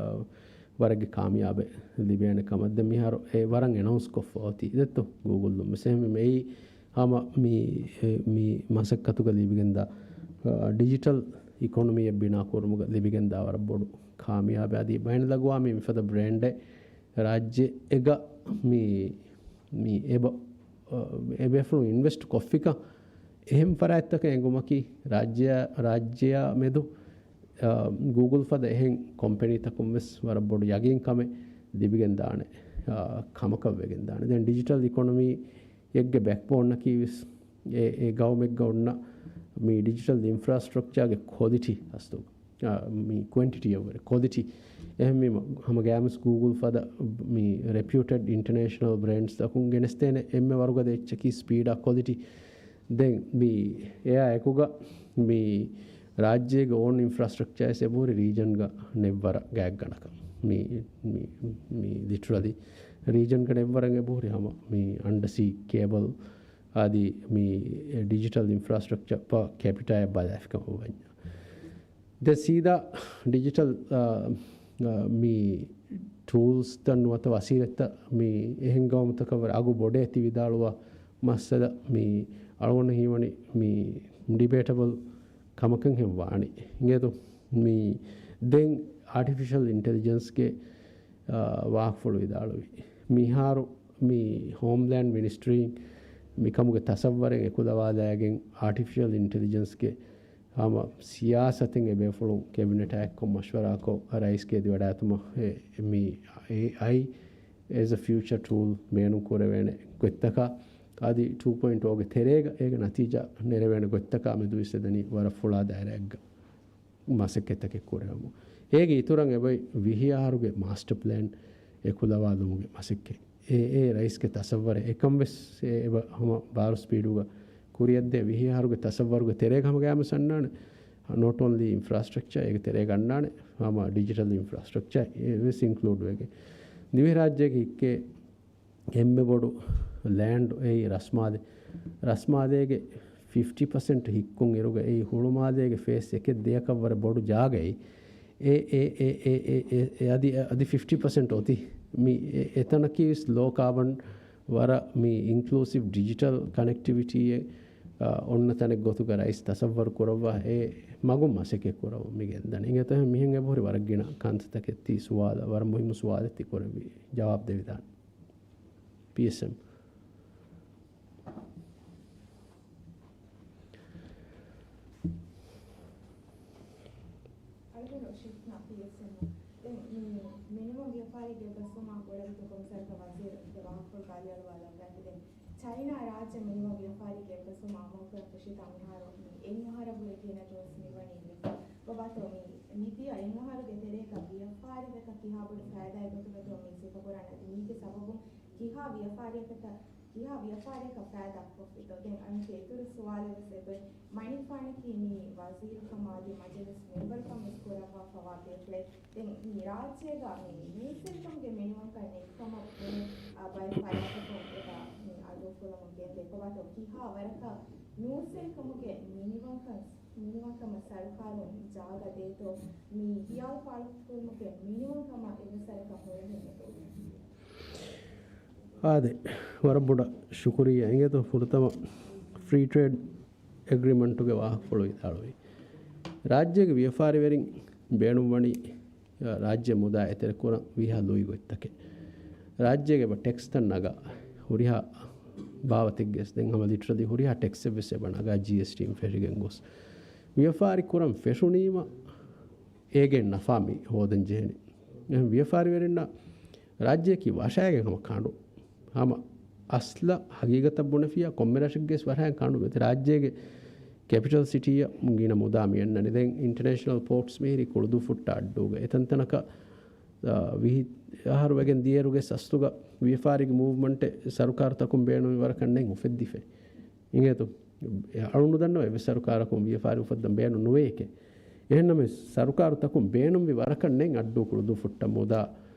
ވަރަށްގެ ކާމިޔާބެއް ލިބޭނެ ކަމަށް. ދެން މިހާރު އެ ވަރަށް އެނައުންސް ކޮށްފަ އޮތީ ދެއްތޯ ގޫގުލް ދުންވެސް. އެހެންވީމަ އެއީ ހަމަ މި، މި މަސައްކަތުގަ ލިބިގެންދާ، އާ، ޑިޖިޓަލް އިކޮނޮމީއެއް ބިނާ ކުރުމުގަ ލިބިގެންދާ ވަރަށް ބޮޑު ކާމިޔާބެއް. އަދި ބައިނަލްއަގުވާމީ މިފަދަ ބްރޭންޑެއް ރާއްޖެއެއްގަ މި، މި އެބަ-، އެބޭފުޅުން އިންވެސްޓް ކޮށްފިކަން އެހެން ފަރާތްތަކެއް އެނގުމަކީ ރާއްޖެއާ، ރާއްޖެއާ މެދު، އާ، ގޫގުލް ފަދަ އެހެން ކޮމްޕެނީތަކުން ވެސް ވަރަށް ބޮޑު ޔަގީންކަމެއް ލިބިގެން ދާނެ، އާ، ކަމަކަށް ވެގެން ދާނެ. ދެން ޑިޖިޓަލް އިކޮނޮމީއެއްގެ ބެކްބޯނަކީ ވެސް އެ، އެ ގައުމެއްގަ އޮންނަ މި ޑިޖިޓަލް އިންފްރާސްޓްރަކްޗާގެ ކޮލިޓީ އަސްލު. އާ، މި ކުއެންޓިޓީއަށްވުރެ ކޮލިޓީ. އެހެންވީމަ، ހަމަ ގާމިސް ގޫގުލް ފަދަ މި ރެޕިއުޓެޑް އިންޓަނޭޝަނަލް ބްރޭންޑްސްތަކުން ގެނެސްދޭނެ އެންމެ ވަރުގަދަ އެއްޗަކީ ސްޕީޑާ ކޮލިޓީ. ދެން މި އެއާ އެކުގަ މި ރާއްޖޭގެ އޯން އިންފްރާސްޓްރަކްޗާ ވެސް އެބަހުރި ރީޖަންގަ ނެއްވަރަށް ގާތްގަނޑަކަށް. މި، މި، މި ލިޓަރަލީ ރީޖަންގަ ނެއްވަރަށް އެބަހުރި ހަމަ މި އަންޑަސީ ކޭބަލް އަދި މި ޑިޖިޓަލް އިންފްރާސްޓްރަކްޗަ ޕަ ކެޕިޓާއަށް ބަލާފިކަމަށް ވަންޏާ. ދެން ސީދާ ޑިޖިޓަލް، އާ، އާ، މި ޓޫލްސްތައް ނުވަތަ ވަސީލަތްތައް މި އެހެން ގައުމުތަކަށް ވަރަށް އަގު ބޮޑޭ ތި ވިދާޅުވާ މައްސަލަ މި އަޅުގަނޑަށް ހީވަނީ މި ޑިބޭޓަބަލް ކަމަކަށް ހެން ވާނީ. އިނގޭތޯ؟ މި ދެން އާޓިފިޝަލް އިންޓެލިޖެންސްގެ، އާ، ވާހަކަފުޅު ވިދާޅުވި. މިހާރު މި ހޯމްލޭންޑް މިނިސްޓްރީން މިކަމުގެ ތަސައްވަރެއް އެކުލަވާލައިގެން އާޓިފިޝަލް އިންޓެލިޖެންސްގެ ހަމަ ސިޔާސަތެއް އެބޭފުޅުން ކެބިނެޓާ އެއްކޮށް މަޝްވަރާކޮށް ރައީސްގެ އެދިވަޑާއެތުމަށް އެ، މި އޭއައި as a future tool ބޭނުން ކުރެވޭނެ ގޮތްތަކާ، އަދި ޓޫ ޕޮއިންޓް އޯގެ ތެރޭގަ އޭގެ ނަތީޖާ ނެރެވޭނެ ގޮތްތަކާ މެދުވެސް އެދަނީ ވަރަށް ފުޅާ ދާއިރާއެއްގަ މަސައްކަތްތަކެއް ކުރެވެމު. އޭގެ އިތުރަށް އެބައި ވިހި އަހަރުގެ މާސްޓަ ޕްލޭން އެކުލަވާލުމުގެ މަސައްކަތް. އެ، އެ ރައީސްގެ ތަސައްވަރެއް އެކަން ވެސް އެ، އެބަ ހަމަ ބާރު ސްޕީޑުގަ ކުރިއަށްދޭ ވިހި އަހަރުގެ ތަސައްވަރުގެ ތެރޭގަ ހަމަ ގައިމު ސަންނާނެ. ނޯޓް އޮންލީ އިންފްރާސްޓްރަކްޗާ އޭގެ ތެރޭގަ އަންނާނެ. ހަމަ ޑިޖިޓަލް އިންފްރާސްޓްރަކްޗާ އެ ވެސް އިންކްލޫޑް ވެގެން. ދިވެހިރާއްޖޭގެ ހިއްކޭ އެންމެ ބޮޑު ލޭންޑް އެއީ ރަސްމާލެ. ރަސްމާލޭގެ ފިފްޓީ ޕަސެންޓް ހިއްކުން އިރުގަ އެއީ ހުޅުމާލޭގެ ފޭސް އެކެއް ދެއަކަށް ވަރަށް ބޮޑު ޖާގައެއް. އެ، އެ، އެ، އަދި، އަދި ފިފްޓީ ޕަސެންޓް އޮތީ. މި އެ، އެތަނަކީ ވެސް ލޯ ކާބަން ވަރަށް މި އިންކްލޫސިވް ޑިޖިޓަލް ކަނެކްޓިވިޓީއެއް، އާ، އޮންނަ ތަނެއް ގޮތުގަ ރައީސް ތަސައްވަރު ކުރައްވާ އެ މަގުން މަސައްކަތް ކުރަމުން މި ގެންދަނީ. އިނގޭތޯ މިހެން އެބަހުރި ވަރަށް ގިނަ ކަންތައްތަކެއް ތީ ސުވާލަށް ވަރަށް މުހިއްމު ސުވާލެއް ތި ކުރެއްވި ޖަވާބު ދެވިދާނެ. ޕީއެސްއެމް. އަޅުގަނޑު ޝިފްޓް ނާ ޕީއެސްއެމް. ދެން މި މިނިވަން ވިޔަފާރީގެ އެއްބަސްވުމާ ގުޅޭގޮތުން ކޮމިސަރަކަށް ވަޒީރުގެ ވާހަކަފުޅު ކާލިއަޅުވާލައްވައިފި. ދެން ޗައިނާ ރާއްޖެ މިނިވަން ވިޔަފާރީގެ އެއްބަސްވުމާ އަމަލުކުރަން ފެށި ތަން މިހާރު މި އެއް އަހަރަށްވުރެ ގިނަ ދުވަސް މިވަނީ ވެފަ. ބަބާތޯ މި މިދިޔަ އެއް އަހަރުގެ ތެރޭގަ ވިޔަފާރިވެރިންނަކަށް ކިހާބޮޑު ފައިދާއެއް ގޮތުގަތޯ މި ސިފަކުރަން އަދި މީގެ ސަބަބުން ކިހާ ވިޔަފާރިއަކަށް، ކިހާ ވިޔަފާރިއަކަށް ފައިދާ ކޮށްފިތޯ؟ ދެން އަނެއްކާ އިތުރު ސުވާލެއް ވެސް އެބައި. މަނިކުފާނަކީ މި ވަޒީރުކަމާ އަދި މަޖިލިސް މެމްބަރުކަން ވެސް ކުރައްވާފަވާ ބޭފުޅެއް. ދެން މި ރާއްޖޭގަ މި ނޫސްވެރިކަމުގެ މިނިވަންކަން ނެތްކަމަށް ބުނެ، އާ، ބައެއް ފަރާތަކުން އެބަ މި އަޑުއުފުލަމުން ގެންދޭ. ކޮބާތޯ ކިހާ ވަރަކަށް ނޫސްވެރިކަމުގެ މިނިވަންކަން، މިނިވަންކަމަށް ސަރުކާރުން ޖާގަ ދޭތޯ؟ މި ހިޔާލު ފާޅުކުރުމުގެ މިނިވަންކަމަށް އެއްވެސްވަރަކަށް ހުރެހެއް ނެތޯ؟ އާދެ، ވަރަށް ބޮޑަށް ޝުކުރިއްޔާ. އިނގޭތޯ ފުރަތަމަ ފްރީ ޓްރޭޑް އެގްރިމަންޓުގެ ވާހަކަފުޅު ވިދާޅުވީ. ރާއްޖޭގެ ވިޔަފާރިވެރިން ބޭނުންވަނީ ރާއްޖެ މުދާ އެތެރެކުރަން ވީހާ ލުއި ގޮތްތަކެއް. ރާއްޖޭގެ އެބަ ޓެކްސްތައް ނަގާ ހުރިހާ ބާވަތެއްގެ ދެން ހަމަ ލިޓްރަލީ ހުރިހާ ޓެކްސްއެއްވެސް އެބަ ނަގާ ޖީއެސްޓީން ފެށިގެން ގޮސް ވިޔަފާރި ކުރަން ފެށުނީމަ އޭގެ ނަފާ މި ހޯދަން ޖެހެނީ. އެހެން ވިޔަފާރިވެރިންނަށް ރާއްޖެއަކީ ވަށާގެން ހަމަ ކަނޑު. ހަމަ އަސްލަށް ހަގީގަތަށް ބުނެފިއްޔާ ކޮންމެ ރަށެއްގެ ވަށާގެން ކަނޑު މެދު ރާއްޖޭގެ ކެޕިޓަލް ސިޓީއަށް ގިނަ މުދާ މި އަންނަނީ. ދެން އިންޓަރނޭޝަނަލް ޕޯޓްސް މިހިރީ ކުޅުދޫ ފުއްޓާ އައްޑޫގަ. އެތަންތަނަކަށް، އާ، ވިހި އަހަރު ވެގެން ދިޔައިރުގެ ސަސްތުގަ ވިޔަފާރީގެ މޫވްމަންޓެއް ސަރުކާރުތަކުން ބޭނުމި ވަރަކަށް ނެތް އުފެއްދިފައި. އިނގޭތޯ؟ އަޅުން ނުދަންނަވަ އެއްވެސް ސަރުކާރަކުން ވިޔަފާރި އުފައްދަން ބޭނުން ނުވޭކޭ. އެހެންނަމަވެސް ސަރުކާރުތަކުން ބޭނުންވި ވަރަކަށް ނެތް އައްޑޫ ކުޅުދޫ ފުއްޓަށް މުދާ،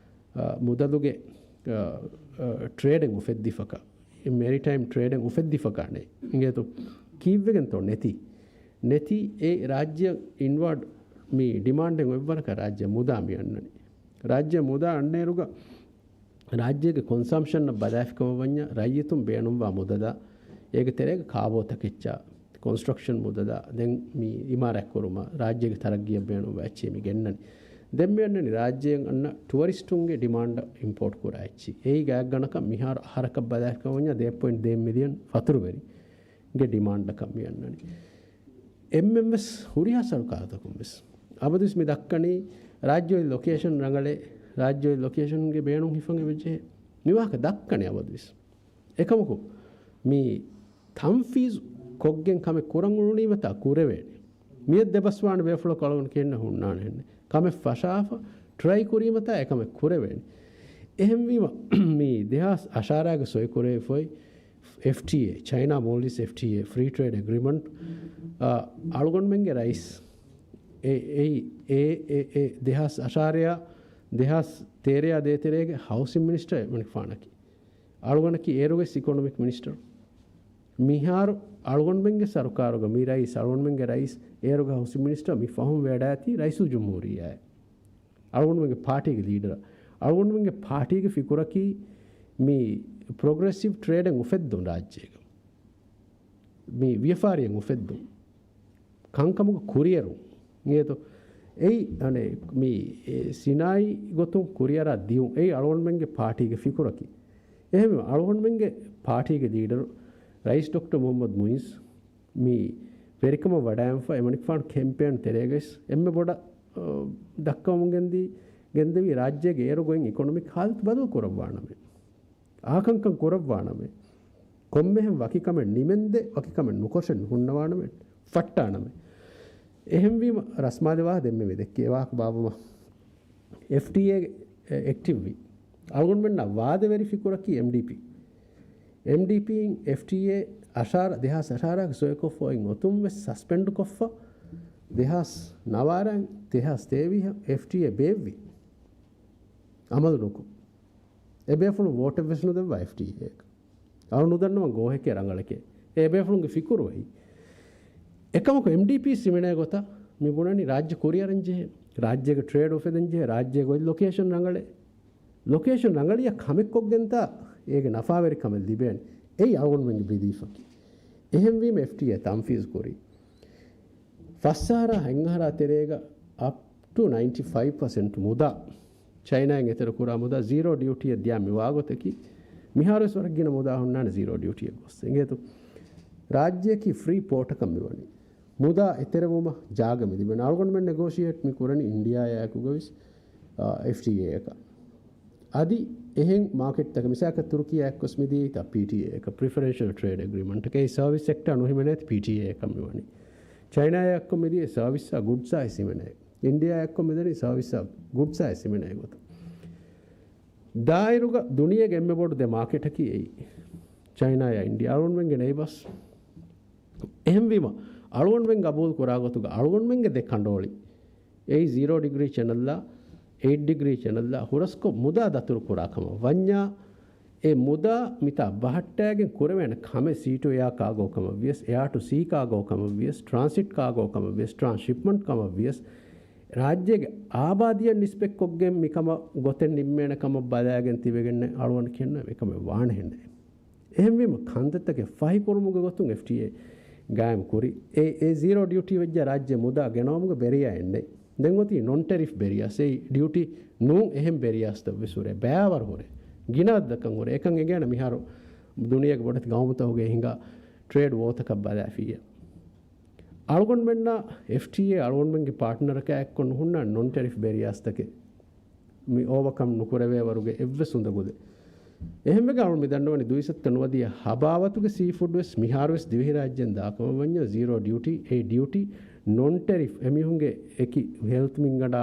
އާ، މުދަލުގެ، އާ، އާ، ޓްރޭޑެއް އުފެއްދިފަކާ، މެރިޓައިމް ޓްރޭޑެއް އުފެއްދިފަކާ ނެތް. އިނގޭތޯ؟ ކީއްވެގެންތޯ ނެތީ؟ ނެތީ އެ ރާއްޖެ އިންވާޑް މި ޑިމާންޑެއް އޮތްވަރަކަށް ރާއްޖެ މުދާ މި އަންނަނީ. ރާއްޖެ މުދާ އަންނައިރުގަ ރާއްޖޭގެ ކޮންސަމްޝަންއަށް ބަލާފިކަމަށް ވަންޏާ، ރައްޔިތުން ބޭނުންވާ މުދަލާ، އޭގެ ތެރޭގަ ކާބޯތަކެއްޗާ، ކޮންސްޓްރަކްޝަން މުދަލާ، ދެން މި އިމާރާތް ކުރުމަށް ރާއްޖޭގެ ތަރައްގީއަށް ބޭނުންވާ އެއްޗެއް މި ގެންނަނީ. ދެން މި އަންނަނީ ރާއްޖޭގަ އަންނަ ޓުއަރިސްޓުންގެ ޑިމާންޑަށް އިމްޕޯޓް ކުރާ އެއްޗެއް. އެއީ ގާތްގަނޑަކަށް މިހާރު އަހަރަކަށް ބަލާފިކަމަށް ވަންޏާ ދޭއް ޕޮއިންޓް ދޭއް މިލިއަން ފަތުރުވެރި. ގެ ޑިމާންޑަކަށް މި އަންނަނީ. އެންމެންވެސް ހުރިހާ ސަރުކާރުތަކުންވެސް އަބަދުވެސް މި ދައްކަނީ ރާއްޖެ އޮތް ލޮކޭޝަން ރަނގަޅޭ، ރާއްޖެ އޮތް ލޮކޭޝަންގެ ބޭނުން ހިފަން އެބަޖެހޭ. މި ވާހަކަ ދައްކަނީ އަބަދުވެސް. އެކަމަކު، މި ތަންފީޒު ކޮށްގެން ކަމެއް ކުރަން އުޅުނީމަތާ ކުރެވޭނެ. މިއަށް ދެބަސްވާނެ ބޭފުޅަކު އަޅުގަނޑު ކިހިނެއް ހުންނާނެ ހެންނެ. ކަމެއް ފަށާފަ ޓްރައި ކުރީމަތާ އެކަމެއް ކުރެވޭނެ. އެހެންވީމަ، މި ދެހާސް އަށާރައިގެ ސޮއި ކުރެވިފައި އެފްޓީއޭ، ޗައިނާ މޯލްޑިވްސް އެފްޓީއޭ، ފްރީ ޓްރޭޑް އެގްރިމަންޓް، އަ، އަޅުގަނޑުމެންގެ ރައީސް، އެ، އެ، އެ، އެ، އެ، ދެހާސް އަށާރައާ، ދެހާސް ތޭރައާ ދޭތެރޭގެ ހައުސިން މިނިސްޓަރ މަނިކުފާނަކީ. އަޅުގަނޑަކީ އޭރުވެސް އިކޮނޮމިކް މިނިސްޓަރު. މިހާރު އަޅުގަނޑުމެންގެ ސަރުކާރުގަ މި ރައީސް، އަޅުގަނޑުމެންގެ ރައީސް، އޭރުގެ ހައުސިން މިނިސްޓަރ މި ފަހުން ވެއަޑައިތީ ރައީސުލްޖުމްހޫރިއްޔާއެއް. އަޅުގަނޑުމެންގެ ޕާޓީގެ ލީޑަރ. އަޅުގަނޑުމެންގެ ޕާޓީގެ ފިކުރަކީ މި ޕްރޮގްރެސިވް ޓްރޭޑެއް އުފެއްދުން ރާއްޖޭގަ. މި ވިޔަފާރިއެއް އުފެއްދުން. ކަންކަމުގެ ކުރިއެރުން. އިނގޭތޯ؟ އެއީ، އަނެއް، މި، އެ، ސިނާއީ ގޮތުން ކުރިއަރާ ދިޔުން. އެއީ އަޅުގަނޑުމެންގެ ޕާޓީގެ ފިކުރަކީ. އެހެންވެ، އަޅުގަނޑުމެންގެ ޕާޓީގެ ލީޑަރު ރައީސް ޑޮކްޓަރ މުޙައްމަދު މުޢިއްޒު މި ވެރިކަމަށް ވަޑައިގެންފަ އެމަނިކުފާނު ކެމްޕޭން ތެރޭގައި އެންމެ ބޮޑަށް، އަ، ދައްކަވަމުން ގެންދީ، ގެންދެވީ ރާއްޖޭގެ އޭރު ގޮތް އިކޮނޮމިކް ހާލަތު ބަދަލު ކުރައްވާނަމޭ. އާކަންކަން ކުރައްވާނަމޭ. ކޮންމެހެން ވަކި ކަމެއް ނިމެންދެ، ވަކި ކަމެއް ނުކޮށެއް ހުންނަވާނަމޭ. ފައްޓާނަމޭ. އެހެންވީމަ، ރަސްމާލެ ވާހަ ދެންމެ މި ދެއްކޭ ވާހަކަ ބާއްވަމަ، އެފްޓީއޭ އެކްޓިވްވީ. އަޅުގަނޑުމެންނާ ވާދަވެރި ފިކުރަކީ އެމްޑީޕީ. އެމްޑީޕީއިން އެފްޓީއޭ އަށާރަ، ދެހާސް އަށާރައިގެ ސޮއިކޮށްފަ އޮތް އޮތުން ވެސް ސަސްޕެންޑް ކޮށްފަ، ދެހާސް ނަވާރައިން ދެހާސް ތޭވީހަށް އެފްޓީއޭ ބޭއްވި. އަމަލު ނުކޮށް. އެބޭފުޅުން ވޯޓެއް ވެސް ނުދެއްވާ އެފްޓީއޭއަކަށް. އަޅު ނުދަންނަވަން ގޯހެކޭ ރަނގަޅެކޭ. އެ އެބޭފުޅުންގެ ފިކުރު އެއީ. އެކަމަކު އެމްޑީޕީ ސިމެނޭ ގޮތަށް މި ބުނަނީ ރާއްޖެ ކުރިއަރަން ޖެހޭ، ރާއްޖޭގެ ޓްރޭޑް އުފެދެން ޖެހޭ، ރާއްޖޭގެ އޮތް ލޮކޭޝަން ރަނގަޅޭ. ލޮކޭޝަން ރަނގަޅިއަށް ކަމެއްކޮށްގެންތާ އޭގެ ނަފާވެރިކަމެއް ލިބޭނެ. އެއީ އަޅުގަނޑުމެންގެ ބިލީފަކީ. އެހެންވީމަ އެފްޓީއޭ ތަންފީޒު ކުރީ. ފަސް އަހަރާ ހަތް އަހަރާ ތެރޭގަ އަޕް ޓު ނައިންޓީ ފައިވް ޕަސެންޓް މުދާ ޗައިނާއިން އެތެރެ ކުރާ މުދާ ޒީރޯ ޑިއުޓީއެއް ދިޔާ މި ވާގޮތަކީ، މިހާރުވެސް ވަރަށް ގިނަ މުދާ ހުންނާނެ ޒީރޯ ޑިއުޓީއެއް ގޮސް. އިނގޭތޯ؟ ރާއްޖެއަކީ ފްރީ ޕޯޓަކަށް މިވަނީ. މުދާ އެތެރެވުމަށް ޖާގަ މި ލިބެނީ. އަޅުގަނޑުމެން ނެގޯޝިއޭޓް މި ކުރަނީ އިންޑިއާއާއެކުގަވެސް، އާ، އެފްޓީއޭއަކަށް. އަދި އެހެން މާކެޓްތަކަށް މިސާލަކަށް ތުރުކީއާއެކުވެސް މިދިޔައީތާ ޕީޓީއޭއަކަށް، ޕްރިފަރެންޝަލް ޓްރޭޑް އެގްރީމަންޓަކަށް. އެ ސަރވިސް ސެކްޓާ ނުހިމެނޭތީ ޕީޓީއޭއަކަށް މިވަނީ. ޗައިނާއާއެކު މިދިޔަ ސަރވިސްއާ ގުޑްސާ ހިމެނޭ. އިންޑިއާއާއެކު މިދަނީ ސަރވިސްއާ ގުޑްސާ ހިމެނޭ ގޮތަށް. ދާއިރުގަ ދުނިޔޭގެ އެންމެ ބޮޑު ދެ މާކެޓަކީ އެއީ. ޗައިނާއާ އިންޑިއާ އަޅުގަނޑުމެންގެ ނެއިބާސް. އެހެންވީމަ، އަޅުގަނޑުމެން ގަބޫލު ކުރާ ގޮތުގަ އަޅުގަނޑުމެންގެ ދެ ކަނޑޯޅި، އެއީ ޒީރޯ ޑިގްރީ ޗެނަލްއާ، އެއިޓް ޑިގްރީ ޗެނަލްއާ ހުރަސްކޮށް މުދާ ދަތުރު ކުރާ ކަމަށް ވަންޏާ، އެ މުދާ މިތާ ބަހައްޓާގެން ކުރެވޭނެ ކަމެއް ސީ ޓު އެއާ ކާގޯ ކަމަށް ވިޔަސް، އެއާ ޓު ސީ ކާގޯ ކަމަށް ވިޔަސް، ޓްރާންސިޓް ކާގޯ ކަމަށް ވިޔަސް، ޓްރާންސްޝިޕްމަންޓް ކަމަށް ވިޔަސް، ރާއްޖޭގެ އާބާދީއަށް ނިސްބަތްކޮށްގެން މިކަމަށް ގޮތެއް ނިންމޭނެ ކަމަށް ބަލާގެން ތިބެގެން އަޅުގަނޑު ކިޔަންނަ އެކަމެއް ވާނެހެންނެއް. އެހެންވީމަ، ކަންތައްތަކެއް ފަހިކުރުމުގެ ގޮތުން އެފްޓީއޭ ގާއިމް ކުރި. އެ، އެ ޒީރޯ ޑިއުޓީ ވެއްޖާ ރާއްޖެ މުދާ ގެނައުމުގެ ބެރިޔާ އެއްނެތް. ދެން އޮތީ ނޮން ޓެރިފް ބެރިޔާސް. އެއީ ޑިއުޓީ ނޫން އެހެން ބެރިޔާސްތައް ވެސް ހުރޭ. ބައިވަރު ހުރޭ. ގިނަ އަދަދަކަށް ހުރޭ. އެކަން އެނގޭނެ މިހާރު ދުނިޔޭގެ ބޮޑެތި ގައުމުތަކުގެ ހިނގާ ޓްރޭޑް ވޯތަކަށް ބަލާފިއްޔާ. އަޅުގަނޑުމެންނާ އެފްޓީއޭ އަޅުގަނޑުމެންގެ ޕާޓްނަރަކާ އެއްކޮށް ނުހުންނާނެ ނޮން ޓެރިފް ބެރިޔާސްތަކެއް މި އޯވަކަމް ނުކުރެވޭ ވަރުގެ އެއްވެސް އުނދަގުލެއް. އެހެންވެގެން އަޅުން މި ދަންނަވަނީ ދުއިސައްތަ ނުވަދިހަ ހަބާވަތުގެ ސީ ފުޑް ވެސް މިހާރު ވެސް ދިވެހިރާއްޖޭން ދާކަމަށް ވަންޏާ ޒީރޯ ޑިއުޓީ، އެ ޑިއުޓީ ނޮން ޓެރިފް އެމީހުންގެ އެކި ހެލްތް މިންގަނޑާ،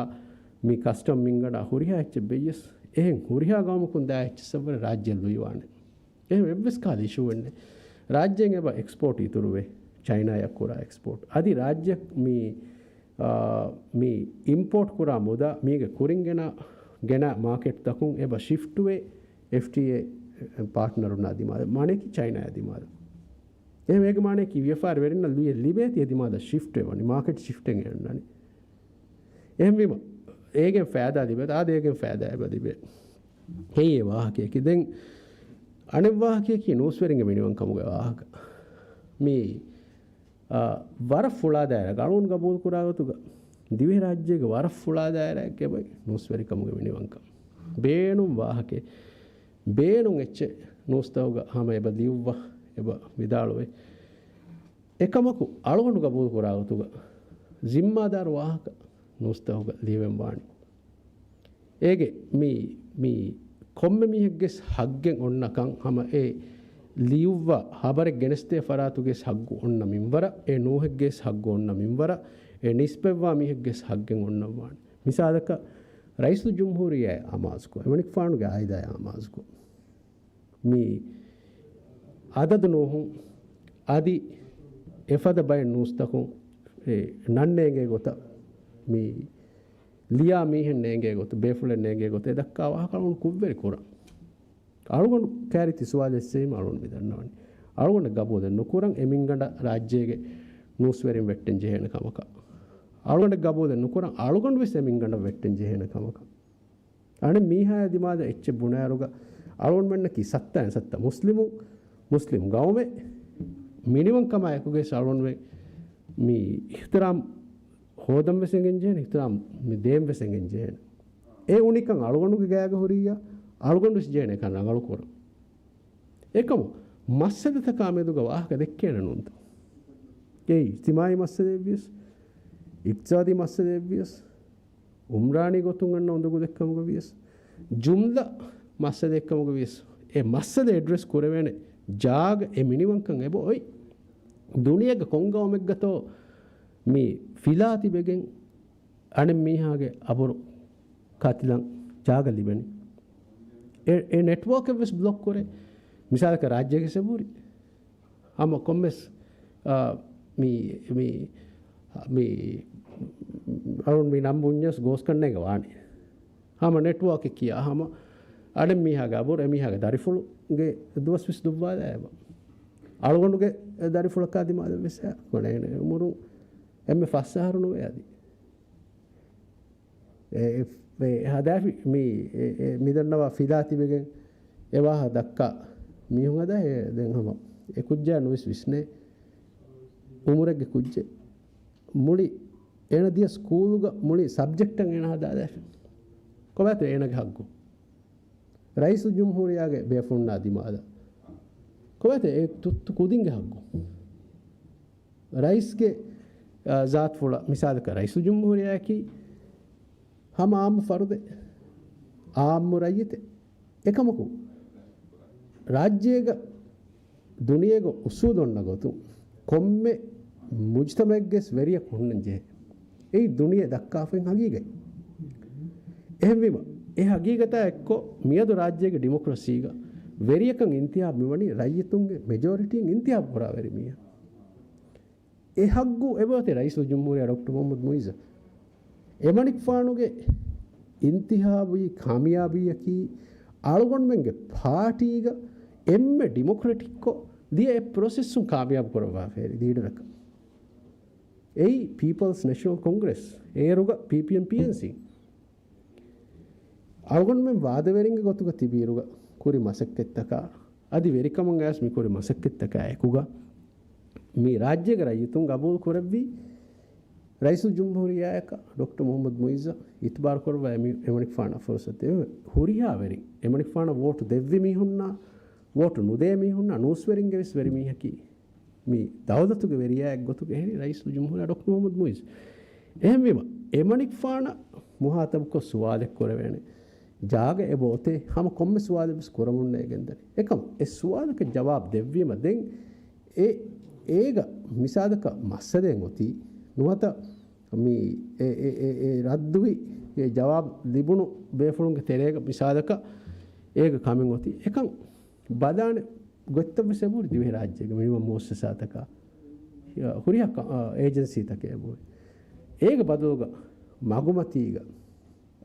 މި ކަސްޓަމް މިންގަނޑާ ހުރިހާ އެއްޗެއް ބެއްޔަސް އެހެން ހުރިހާ ގައުމަކުން ދާ އެއްޗެއްސަށްވުރެ ރާއްޖެ ލުއިވާނެ. އެހެން އެއްވެސް ކަހަލަ އިޝޫއެއް ނެތް. ރާއްޖޭން އެބަ އެކްސްޕޯޓް އިތުރުވޭ، ޗައިނާޔަށް ކުރާ އެކްސްޕޯޓް. އަދި ރާއްޖެ މި، އާ، މި އިމްޕޯޓް ކުރާ މުދާ މީގެ ކުރިން ގެނަ، ގެނަ މާކެޓްތަކުން އެބަ ޝިފްޓްވޭ އެފްޓީއޭ ޕާޓްނަރުންނާ ދިމާލަށް. މާނައަކީ ޗައިނާޔާ ދިމާލަށް. އެހެން އޭގެ މާނައަކީ ވިޔަފާރިވެރިންނަށް ލުޔެއް ލިބޭތީ އެ ދިމާލަށް ޝިފްޓް ވެވަނީ، މާކެޓް ޝިފްޓެއް އެންނަނީ. އެހެންވީމަ، އޭގެން ފައިދާ ލިބޭ، އާދެ އޭގެން ފައިދާ އެބަ ލިބޭ. ހެއްޔޭ ވާހަކަޔަކީ؟ ދެން އަނެއް ވާހަކަޔަކީ ނޫސްވެރިންގެ މިނިވަންކަމުގެ ވާހަކަ. މި، އާ، ވަރަށް ފުޅާ ދާއިރާ، ގަނޫނު ގަބޫލު ކުރާ ގޮތުގަ ދިވެހިރާއްޖޭގެ ވަރަށް ފުޅާ ދާއިރާއެއްގެ އެބައި ނޫސްވެރިކަމުގެ މިނިވަންކަން. ބޭނުން ވާހަކަ، ބޭނުން އެއްޗެއް ނޫސްތަކުގަ ހަމަ އެބަ ލިޔުއްވާ، އެބަ ވިދާޅުވޭ. އެކަމަކު އަޅުގަނޑު ގަބޫލު ކުރާ ގޮތުގަ ޒިންމާދާރު ވާހަކަ ނޫސްތަކުގަ ލިޔެވެން ވާނެ. އޭގެ މި، މި ކޮންމެ މީހެއްގެސް ހައްގެއް އޮންނަކަން ހަމަ އެ ލިޔުއްވާ ހަބަރެއް ގެނެސްދޭ ފަރާތުގެސް ހައްގު އޮންނަ މިންވަރަށް، އެ ނޫހެއްގެސް ހައްގު އޮންނަ މިންވަރަށް، އެ ނިސްބަތްވާ މީހެއްގެސް ހައްގެއް އޮންނަން ވާނެ. މިސާލަކަށް، ރައީސުލްޖުމްހޫރިއްޔާއާ އަމާޒުކޮށް، އެމަނިކުފާނުގެ އާއިލާއާ އަމާޒުކޮށް، މި އަދަދު ނޫހުން އަދި އެފަދަ ބައެއް ނޫސްތަކުން އެ ނަން ނޭނގޭ ގޮތަށް، މި ލިޔާ މީހެއް ނޭނގޭ ގޮތަށް، ބޭފުޅެއް ނޭނގޭ ގޮތަށް އެ ދައްކާ ވާހަކަ އަޅުގަނޑު ކުށްވެރި ކުރަން. އަޅުގަނޑު ކައިރި ތި ސުވާލެއް އެއްސެވީމަ އަޅުގަނޑު މި ދަންނަވަނީ. އަޅުގަނޑަށް ގަބޫލެއް ނުކުރަން އެ މިންގަނޑަށް ރާއްޖޭގެ ނޫސްވެރިން ވެއްޓެން ޖެހޭނެ ކަމަކަށް. އަޅުގަނޑަށް ގަބޫލެއް ނުކުރަން އަޅުގަނޑުވެސް އެ މިންގަނޑަށް ވެއްޓެން ޖެހޭނެ ކަމަކަށް. އަނެއް މީހާޔާ ދިމާލަށް އެއްޗެއް ބުނާއިރުގަ އަޅުގަނޑުމެންނަކީ ސައްތައިން ސައްތަ މުސްލިމު، މުސްލިމް ގައުމެއް. މިނިވަންކަމާ އެކުގައި އަޅުގަނޑުމެން މި އިޙްތިރާމް ހޯދަން ވެސް އެނގެން ޖެހޭނެ، އިޙްތިރާމް މި ދޭން ވެސް އެނގެން ޖެހޭނެ. އެ އުނިކަން އަޅުގަނޑުގެ ގާގަ ހުރިއްޔާ، އަޅުގަނޑު ވެސް ޖެހޭނެ އެކަން ރަނގަޅު ކުރަން. އެކަމު މައްސަލަތަކާ މެދުގަ ވާހަކަ ދެއްކޭނެ ނޫންތޯ؟ އެ އިޖްތިމާޢީ މައްސަލައެއްވިޔަސް، އިޤްތިޞާދީ މައްސަލައެއްވިޔަސް، އުމްރާނީ ގޮތުން އަންނަ އުނދަގޫދެއްކަމުގަ ވިޔަސް، ޖުމްލަ މައްސަލައެއްކަމުގަ ވިޔަސް، އެ މައްސަލަ އެޑްރެސް ކުރެވޭނެ ޖާގަ އެ މިނިވަންކަން އެބަ އޮތް. ދުނިޔޭގަ ކޮން ގައުމެއްގަތޯ މި ފިލާ ތިބެގެން އަނެއް މީހާގެ އަބުރު ކަތިލަން ޖާގަ ލިބެނީ؟ އެ، އެ ނެޓްވޯކެއް ވެސް ބްލޮކް ކުރޭ. މިސާލަކަށް ރާއްޖޭގެ ސެބުރި ހަމަ ކޮންމެސް، އާ، މި، މި، މި، އަޅުން މި ނަން ބުންޏަސް ގޯސް ކަންނޭގެ ވާނެ. ހަމަ ނެޓްވޯކެއް ކިޔާ ހަމަ އަނެއް މީހާގެ އަބުރު އެ މީހާގެ ދަރިފުޅުގެ ދުވަސް ވެސް ދުއްވާލާ އެބަ. އަޅުގަނޑުގެ ދަރިފުޅަކާ ދިމާލަށް ވެސް އެ އުމުރުން އެންމެ ފަސް އަހަރު ނުވޭ އަދި. އެ، އެ، އެ ހަދާފި މި، އެ، އެ މިދަންނަވާ ފިލާ ތިބެގެން އެ ވާހަ ދައްކާ މީހުން ހަދާ އެ ދެން ހަމަ އެ ކުއްޖާ ނުވެސް ވިސްނޭ އުމުރެއްގެ ކުއްޖެއް. މުޅި އޭނަ ދިޔަ ސްކޫލުގަ މުޅި ސަބްޖެކްޓަށް އޭނަ ހަދާލާފި. ކޮބާތޯ އޭނަގެ ހައްގު؟ ރައީސުލްޖުމްހޫރިއްޔާގެ ބޭފުޅުންނާ ދިމާލަށް. ކޮބާތޯ އެ ތުއްތު ކުދިންގެ ހައްގު؟ ރައީސްގެ، އާ، ޒާތުފުޅަށް މިސާލަކަށް ރައީސުލްޖުމްހޫރިއްޔާއަކީ ހަމަ އާއްމު ފަރުދެއް، އާއްމު ރައްޔިތެއް. އެކަމަކު، ރާއްޖޭގަ ދުނިޔޭގަ އުސޫލު އޮންނަ ގޮތުން ކޮންމެ މުޖްތަމަޢެއްގެސް ވެރިޔަކު ހުންނަން ޖެހޭ. އެއީ ދުނިޔެ ދައްކާފައި ހަގީގަތް. އެހެންވީމަ، އެ ހަގީގަތާ އެއްކޮށް މިއަދު ރާއްޖޭގެ ޑިމޮކްރަސީގަ ވެރިޔަކަށް އިންތިހާބު މިވަނީ ރައްޔިތުންގެ މެޖޯރިޓީން އިންތިހާބު ކުރާ ވެރި މީހާ. އެ ހައްގު އެބައޮތޭ ރައީސުލްޖުމްހޫރިއްޔާ ޑޮކްޓަރ މުޙައްމަދު މުޢިއްޒަށް. އެމަނިކުފާނުގެ އިންތިހާބީ ކާމިޔާބީއަކީ އަޅުގަނޑުމެންގެ ޕާޓީގަ އެންމެ ޑިމޮކްރެޓިކްކޮށް ދިޔަ އެ ޕްރޮސެސްއުން ކާމިޔާބު ކުރައްވާފައި ލީޑަރަކަށް. އެއީ ޕީޕަލްސް ނެޝަނަލް ކޮންގްރެސް، އޭރުގަ ޕީޕީއެމް ޕީއެންސީ. އަޅުގަނޑުމެން ވާދަވެރިންގެ ގޮތުގަ ތިބިއިރުގަ ކުރި މަސައްކަތްތަކާ، އަދި ވެރިކަމުން އައިސް މި ކުރި މަސައްކަތްތަކާ އެކުގަ، މި ރާއްޖޭގެ ރައްޔިތުން ގަބޫލު ކުރެއްވި ރައީސުލްޖުމްހޫރިއްޔާއަކަށް ޑޮކްޓަރ މުޙައްމަދު މުޢިއްޒަށް އިތުބާރު ކުރައްވާ އެމި-، އެމަނިކުފާނަށް ފުރުސަތު ދެވެ. ހުރިހާ ވެރިން، އެމަނިކުފާނަށް ވޯޓު ދެއްވި މީހުންނާ، ވޯޓު ނުދޭ މީހުންނާ، ނޫސްވެރިންގެ ވެސް ވެރި މީހަކީ މި ދައުލަތުގެ ވެރިޔާއެއް ގޮތުގަ އެހެނީ ރައީސުލްޖުމްހޫރިއްޔާ ޑޮކްޓަރ މުޙައްމަދު މުޢިއްޒު. އެހެންވީމަ، އެމަނިކުފާނަށް މުހާތަބުކޮށް ސުވާލެއް ކުރެވޭނެ ޖާގަ އެބައޮތޭ، ހަމަ ކޮންމެ ސުވާލެއް ވެސް ކުރަމުންނޭ ގެންދަނީ. އެކަމަ އެ ސުވާލަކަށް ޖަވާބު ދެއްވީމަ ދެން އެ، އޭގަ މިސާލަކަށް މައްސަލައެއް އޮތީ ނުވަތަ މި އެ، އެ، އެ، އެ ރައްދުވި އެ ޖަވާބު ލިބުނު ބޭފުޅުންގެ ތެރޭގަ މިސާލަކަށް އޭގަ ކަމެއް އޮތީ. އެކަން ބަލާނެ ގޮތްތައް ވެސް އެބަހުރި ދިވެހި ރާއްޖޭގެ މިނިވަން މުއައްސަސާތަކާ، ހުރިހާ ކަ-، އާ، އޭޖެންސީތަކެއް އެބަހުރި. އޭގެ ބަދަލުގަ މަގުމަތީގަ